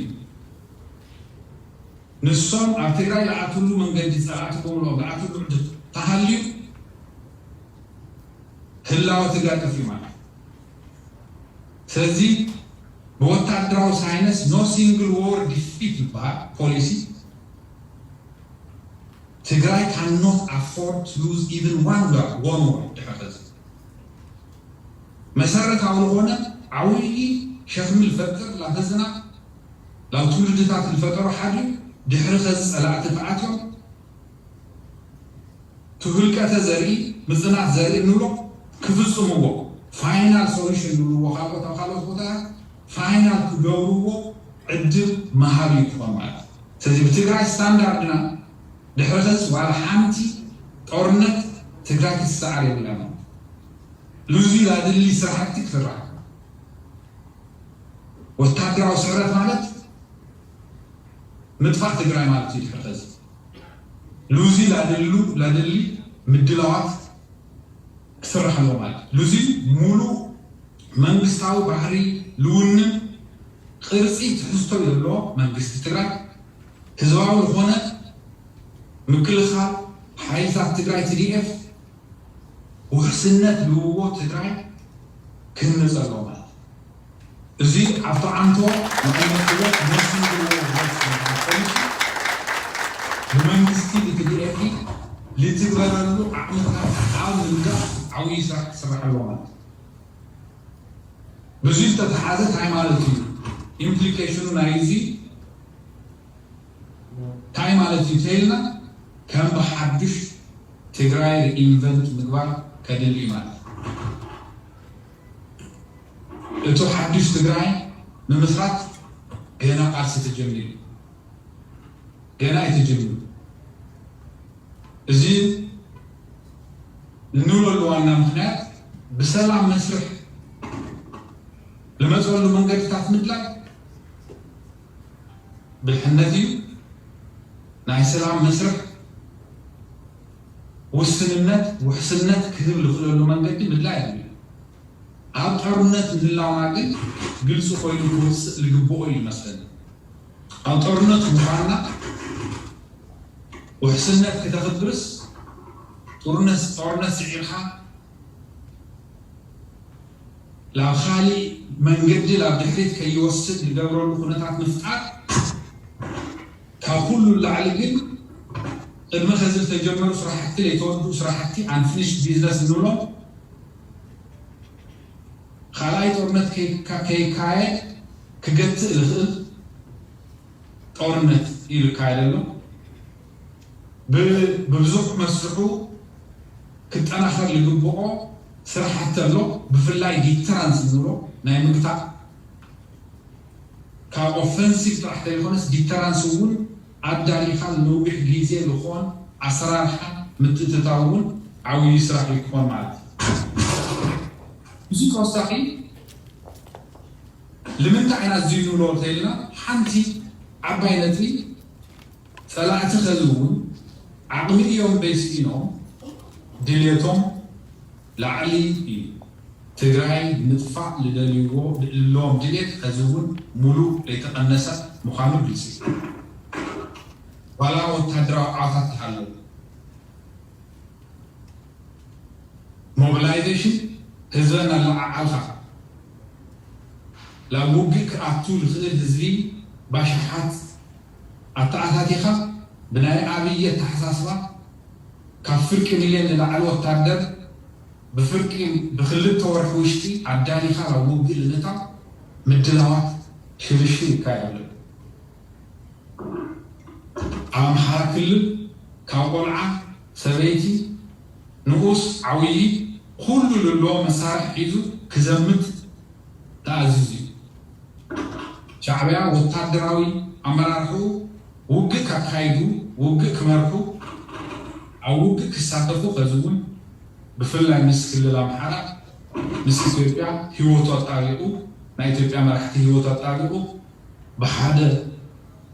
ንሶም ኣብ ትግራይ ለኣትሉ መንገዲ ጸላእቲ ኮምሎ ለኣትሉ ዕድል ተሃልዩ ህላወ ትግራይ ጠፊኡ ማለት እዩ። ስለዚ ብወታደራዊ ሳይንስ no single war defeat ይበሃል ፖሊሲ። ትግራይ cannot afford to lose even one war one war ድሕሪ ኸዚ መሰረታዊ ዝኾነ ዓብዪ ሸኽሚ ልፈጥር ላተዝና ላብ ትውልድታት ልፈጠሩ ሓድዩ ድሕሪ ኸዚ ጸላእቲ ተኣትዮም ትህልቀተ ዘርኢ ምጽናት ዘርኢ እንብሎ ክፍጽምዎ ፋይናል ሶሉሽን ንብልዎ ካልኦት ኣብ ካልኦት ቦታታት ፋይናል ክገብርዎ ዕድል መሃቢ ክኾን ማለት እዩ። ስለዚ ብትግራይ ስታንዳርድና ድሕሪ ኸዚ ዋላ ሓንቲ ጦርነት ትግራይ ክትሰዓር የብላ ማለት ሉዚ ላድሊ ስራሕቲ ክስራሕ ወታደራዊ ስዕረት ማለት ምጥፋእ ትግራይ ማለት እዩ። ድሕሪ ኸዚ ሉዚ ላድሉ ላድሊ ምድላዋት ክስራሕ ኣለዎ ማለት ሉዚ ሙሉ መንግስታዊ ባህሪ ልውንን ቅርፂ ትሕዝቶ ዘለዎ መንግስቲ ትግራይ ህዝባዊ ዝኾነ ምክልኻል ሓይልታት ትግራይ ቲ ዲ ኤፍ ውሕስነት ልውዎ ትግራይ ክህነፅ ኣለዎ ማለት እዩ። እዚ ኣብቲ ዓንቶ መቐመጥዎ መስሉ ዘለዎ ፖሊሲ ብመንግስቲ ቲ ዲ ኤፍ ልትግበረሉ ዓቕምታት ኣብ ምንጋፍ ዓብዪ ስራሕ ክስራሕ ኣለዎ ማለት እዩ። ብዙ ዝተተሓዘ እንታይ ማለት እዩ? ኢምፕሊኬሽኑ ናይ እዚ እንታይ ማለት እዩ ተይልና ከም ብሓዱሽ ትግራይ ሪኢንቨንት ምግባር ከድሊ እዩ ማለት እዩ። እቱ ሓዱሽ ትግራይ ንምስራት ገና ቃልሲ ተጀሚሩ ገና እዩ ተጀሚሩ። እዚ እንብለሉ ዋና ምክንያት ብሰላም መስርሕ ልመፀሉ መንገድታት ምድላይ ብልሕነት እዩ። ናይ ሰላም መስርሕ ውስንነት ውሕስነት ክህብ ዝኽእለሉ መንገዲ ምድላይ እዩ። ኣብ ጦርነት ምህላውና ግን ግልፂ ኮይኑ ክወፅእ ዝግብኦ እዩ ይመስለኒ። ኣብ ጦርነት ምዃንና ውሕስነት ክተኽብርስ ጦርነት ጦርነት ስዒርካ ላብ ካሊእ መንገዲ ላብ ድሕሪት ከይወስድ ዝገብረሉ ኩነታት ምፍጣር ካብ ኩሉ ላዕሊ ግን ቅድሚ ከዚ ዝተጀመሩ ስራሕቲ ዘይተወድኡ ስራሕቲ unfinished business እንብሎም ካልኣይ ጦርነት ከይካየድ ክገትእ ዝኽእል ጦርነት እዩ ዝካየድ ኣሎ። ብብዙሕ መስርሑ ክጠናኸር ዝግብኦ ስራሕቲ ኣሎ። ብፍላይ ዲተራንስ እንብሎ ናይ ምግታእ ካብ ኦፈንሲቭ ጥራሕ ዘይኮነስ ዲተራንስ እውን ኣዳሊኻ ንነዊሕ ግዜ ዝኾን ኣሰራርሓ ምትእትታው እውን ዓብዪ ስራሕ እዩ ክኾን ማለት እዩ። እዚ ተወሳኺ ልምንታይ ኢና እዚ ንብሎ እንተኢልና ሓንቲ ዓባይ ነጥቢ ጸላእቲ ኸዚ እውን ዓቕሚ እዮም በይስኢኖም ድልየቶም ላዕሊ እዩ። ትግራይ ምጥፋእ ልደልይዎ ልእልዎም ድልየት ኸዚ እውን ሙሉእ ለይተቐነሰ ምዃኑ ግልፂ እዩ። ዋላ ወታደራዊ ዓወታት ተሃለዉ ሞቢላይዜሽን ህዝበን ኣለዓዓልካ ላብ ውግእ ክኣቱ ዝኽእል ህዝቢ ባሽሓት ኣተኣታቲኻ ብናይ ኣብይ ኣተሓሳስባ ካብ ፍርቂ ሚልዮን ንላዕሊ ወታደር ብፍርቂ ብክልተ ወርሒ ውሽጢ ኣዳሊኻ ላብ ውግእ ልምእታው ምድላዋት ሽርሽር ይካየድ ኣሎ። ኣብ ኣምሓራ ክልል ካብ ቆልዓ፣ ሰበይቲ፣ ንኡስ፣ ዓብዪ ኩሉ ልሎ መሳርሒ ሒዙ ክዘምት ተኣዚዙ እዩ። ሻዕብያ ወታደራዊ ኣመራርሕኡ ውግእ ካካይዱ፣ ውግእ ክመርሑ፣ ኣብ ውግእ ክሳተፉ ከዚ እውን ብፍላይ ምስ ክልል ኣምሓራ ምስ ኢትዮጵያ ህይወቱ ኣጣቢቑ ናይ ኢትዮጵያ መራሕቲ ህይወቱ ኣጣቢቑ ብሓደ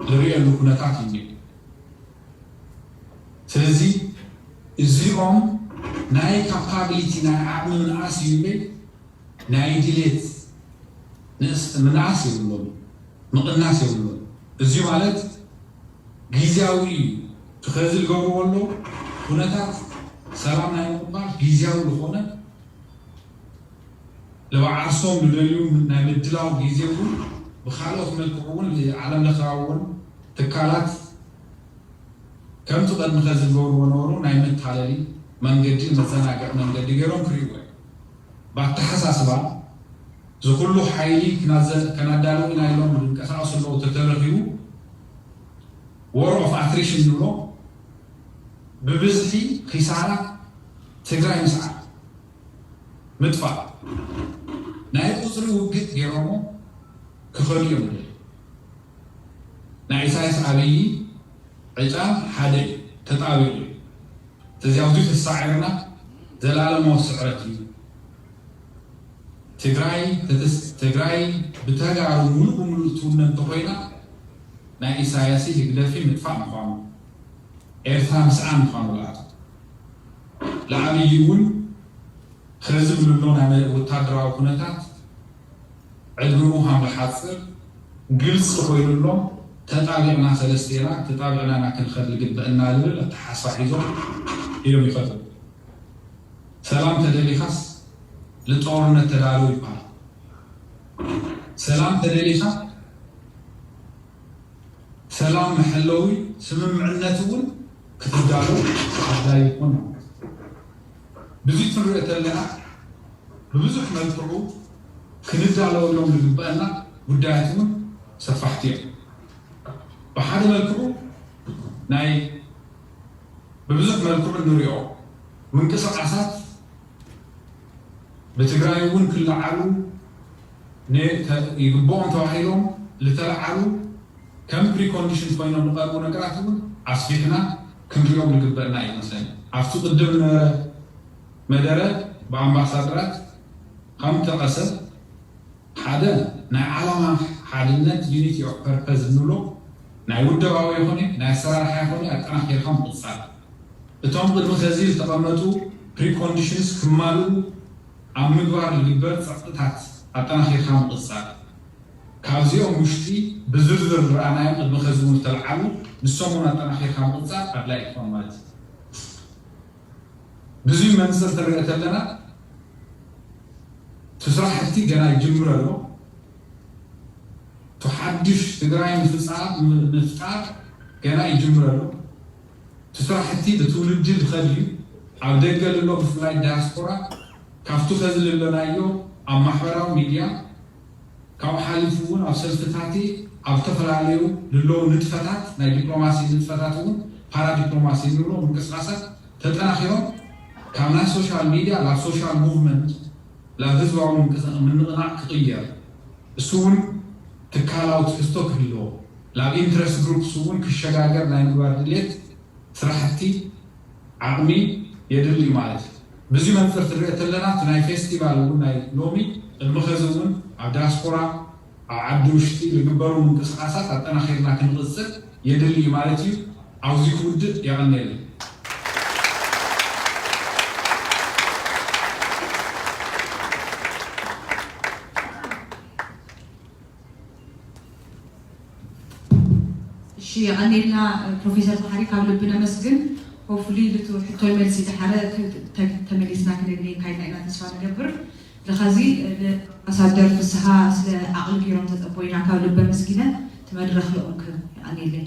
ዝርእየሉ ኩነታት እዩ። ስለዚ እዚኦም ናይ ካፓቢሊቲ ናይ ዓቕሚ ምንኣስ እዩ እምበይ ናይ ድሌት ንእስ ምንኣስ የብሎም፣ ምቕናስ የብሎም። እዚ ማለት ግዝያዊ እዩ። ትኸዚ ዝገብርዎ ኣሎ ኩነታት ሰላም ናይ ምቕባል ግዝያዊ ዝኾነ ለባዓርሶም ዝደልዩ ናይ ምድላው ግዜ እውን ብካልኦት መልክዑ እውን ዓለም ለኻዊ እውን ትካላት ከምቲ ቀድሚ ከዚ ዝገብርዎ ነበሩ ናይ መታለሊ መንገዲ መዘናግዒ መንገዲ ገይሮም ክርእይዎ እዮም። ብኣተሓሳስባ ዝኩሉ ሓይሊ ክናዘ- ከናዳልው ኢና ኢሎም ዝንቀሳቀሱ ኣለዉ ተተረኪቡ war of attrition ንብሎ ብብዝሒ ኪሳራ ትግራይ ምስዓር ምጥፋእ ናይ ቁፅሪ ውግእ ገይሮሞ ክኸዱ እዮም። ናይ ኢሳያስ ኣብይ ዕጫ ሓደ እዩ፣ ተጣቢቑ እዩ። ስለዚ ኣብዚ ተሳዒርና ዘላለማዊ ስዕረት እዩ። ትግራይ ተተስ- ትግራይ ብተጋሩ ሙሉእ ብሙሉእ ትውነ እንተኮይና ናይ ኢሳያስ ህግደፍ ምጥፋእ ምዃኑ ኤርትራ ምስዓን ምዃኑ ላኣቶ ለዓብይ እውን ከዚ ብልሎ ናይ ወታደራዊ ኩነታት ዕድሚኡ ከም ዝሓፅር ግልፂ ኮይኑሎም ተጣቢቕና ሰለስቴና ተጣቢቕና ኢና ክንኸድ ዝግበአና ዝብል ኣተሓሳስባ ሒዞም እዮም ይኸዱ። ሰላም ተደሊኻስ ንጦርነት ተዳለው ይበሃል። ሰላም ተደሊኻ ሰላም መሐለዊ ስምምዕነት እውን ክትዳለው ኣድላይ ይኾን። ብዙ ክንሪኦ ተለና ብብዙሕ መልክዑ ክንዳለወሎም ዝግበአና ጉዳያት እውን ሰፋሕቲ እዮም። ብሓደ መልክዑ ናይ ብብዙሕ መልክዑ ንሪኦ ምንቅስቃሳት ብትግራይ እውን ክለዓሉ ነ- ተ- ይግብኦም ተባሂሎም ዝተለዓሉ ከም ፕሪኮንዲሽን ኮይኖም ዝቐርቡ ነገራት እውን ኣስፊሕና ክንሪኦም ዝግበአና እዩ መስለኒ። ኣብቲ ቅድም ዝነበረ መደረ ብኣምባሳደራት ከም ተቐሰ ሓደ ናይ ዓላማ ሓድነት ዩኒቲ ኦፍ ፐርፐዝ እንብሎ ናይ ውደባዊ ይኾነ ናይ ኣሰራርሓ ይኾነ ኣጠናኺርካ ምቕፃል እቶም ቅድሚ ከዚ ዝተቐመጡ ፕሪኮንዲሽንስ ክማልኡ ኣብ ምግባር ዝግበር ፀቕጥታት ኣጠናኺርካ ምቕፃል ካብዚኦም ውሽጢ ብዝርዝር ዝረኣናዮም ቅድሚ ከዚ እውን ዝተለዓሉ ንሶም እውን ኣጠናኺርካ ምቕፃል ኣድላይ ክኾን ማለት እዩ። ብዙይ መንፅር ትርእ ተለና እቲ ስራሕቲ ገና ይጅምር ኣሎ። እቲ ሓድሽ ትግራይ ምፍፃር ምፍጣር ገና ይጅምር ኣሎ። እቲ ስራሕቲ ብትውልዲ ዝኸድ እዩ። ኣብ ደገ ልሎ ብፍላይ ዳያስፖራ ካብቱ ከዚ ልሎናዮ ኣብ ማሕበራዊ ሚድያ ካብኡ ሓሊፉ እውን ኣብ ሰልፍታቲ ኣብ ዝተፈላለዩ ልለዉ ንጥፈታት ናይ ዲፕሎማሲ ንጥፈታት እውን ፓራዲፕሎማሲ እንብሎ ምንቅስቃሳት ተጠናኺሮም ካብ ናይ ሶሻል ሚድያ ናብ ሶሻል ሙቭመንት ናብ ህዝባዊ ምንቅስቃ- ምንቕናቕ ክቕየር እሱ እውን ትካላዊ ትሕዝቶ ክህልዎ ናብ ኢንትረስት ግሩፕስ እውን ክሸጋገር ናይ ምግባር ድልየት ስራሕቲ ዓቕሚ የድሊ እዩ ማለት እዩ። ብዚ መንፅር ትሪኦ ተለና እቲ ናይ ፌስቲቫል እውን ናይ ሎሚ ቅድሚ ከዚ እውን ኣብ ዳያስፖራ ኣብ ዓዲ ውሽጢ ዝግበሩ ምንቅስቃሳት ኣጠናኺርና ክንቕፅል የድሊ እዩ ማለት እዩ። ኣብዚ ክውድእ የቐንየለይ። እሺ የቐኔልና ፕሮፌሰር መሓሪ ካብ ልቢ ነመስግን። ሆፍሊ ልቱ ሕቶይ መልሲ ድሓረ ተመሊስና ክነግኔካ ኢና ኢና ተስፋ ንገብር። ለኻዚ ኣምባሳደር ፍስሃ ስለ ዓቕሊ ገይሮም ተጸቦይና ካብ ልቢ ኣመስጊነ ትመድረኽ ለኦም ክብ የቐኔለይ።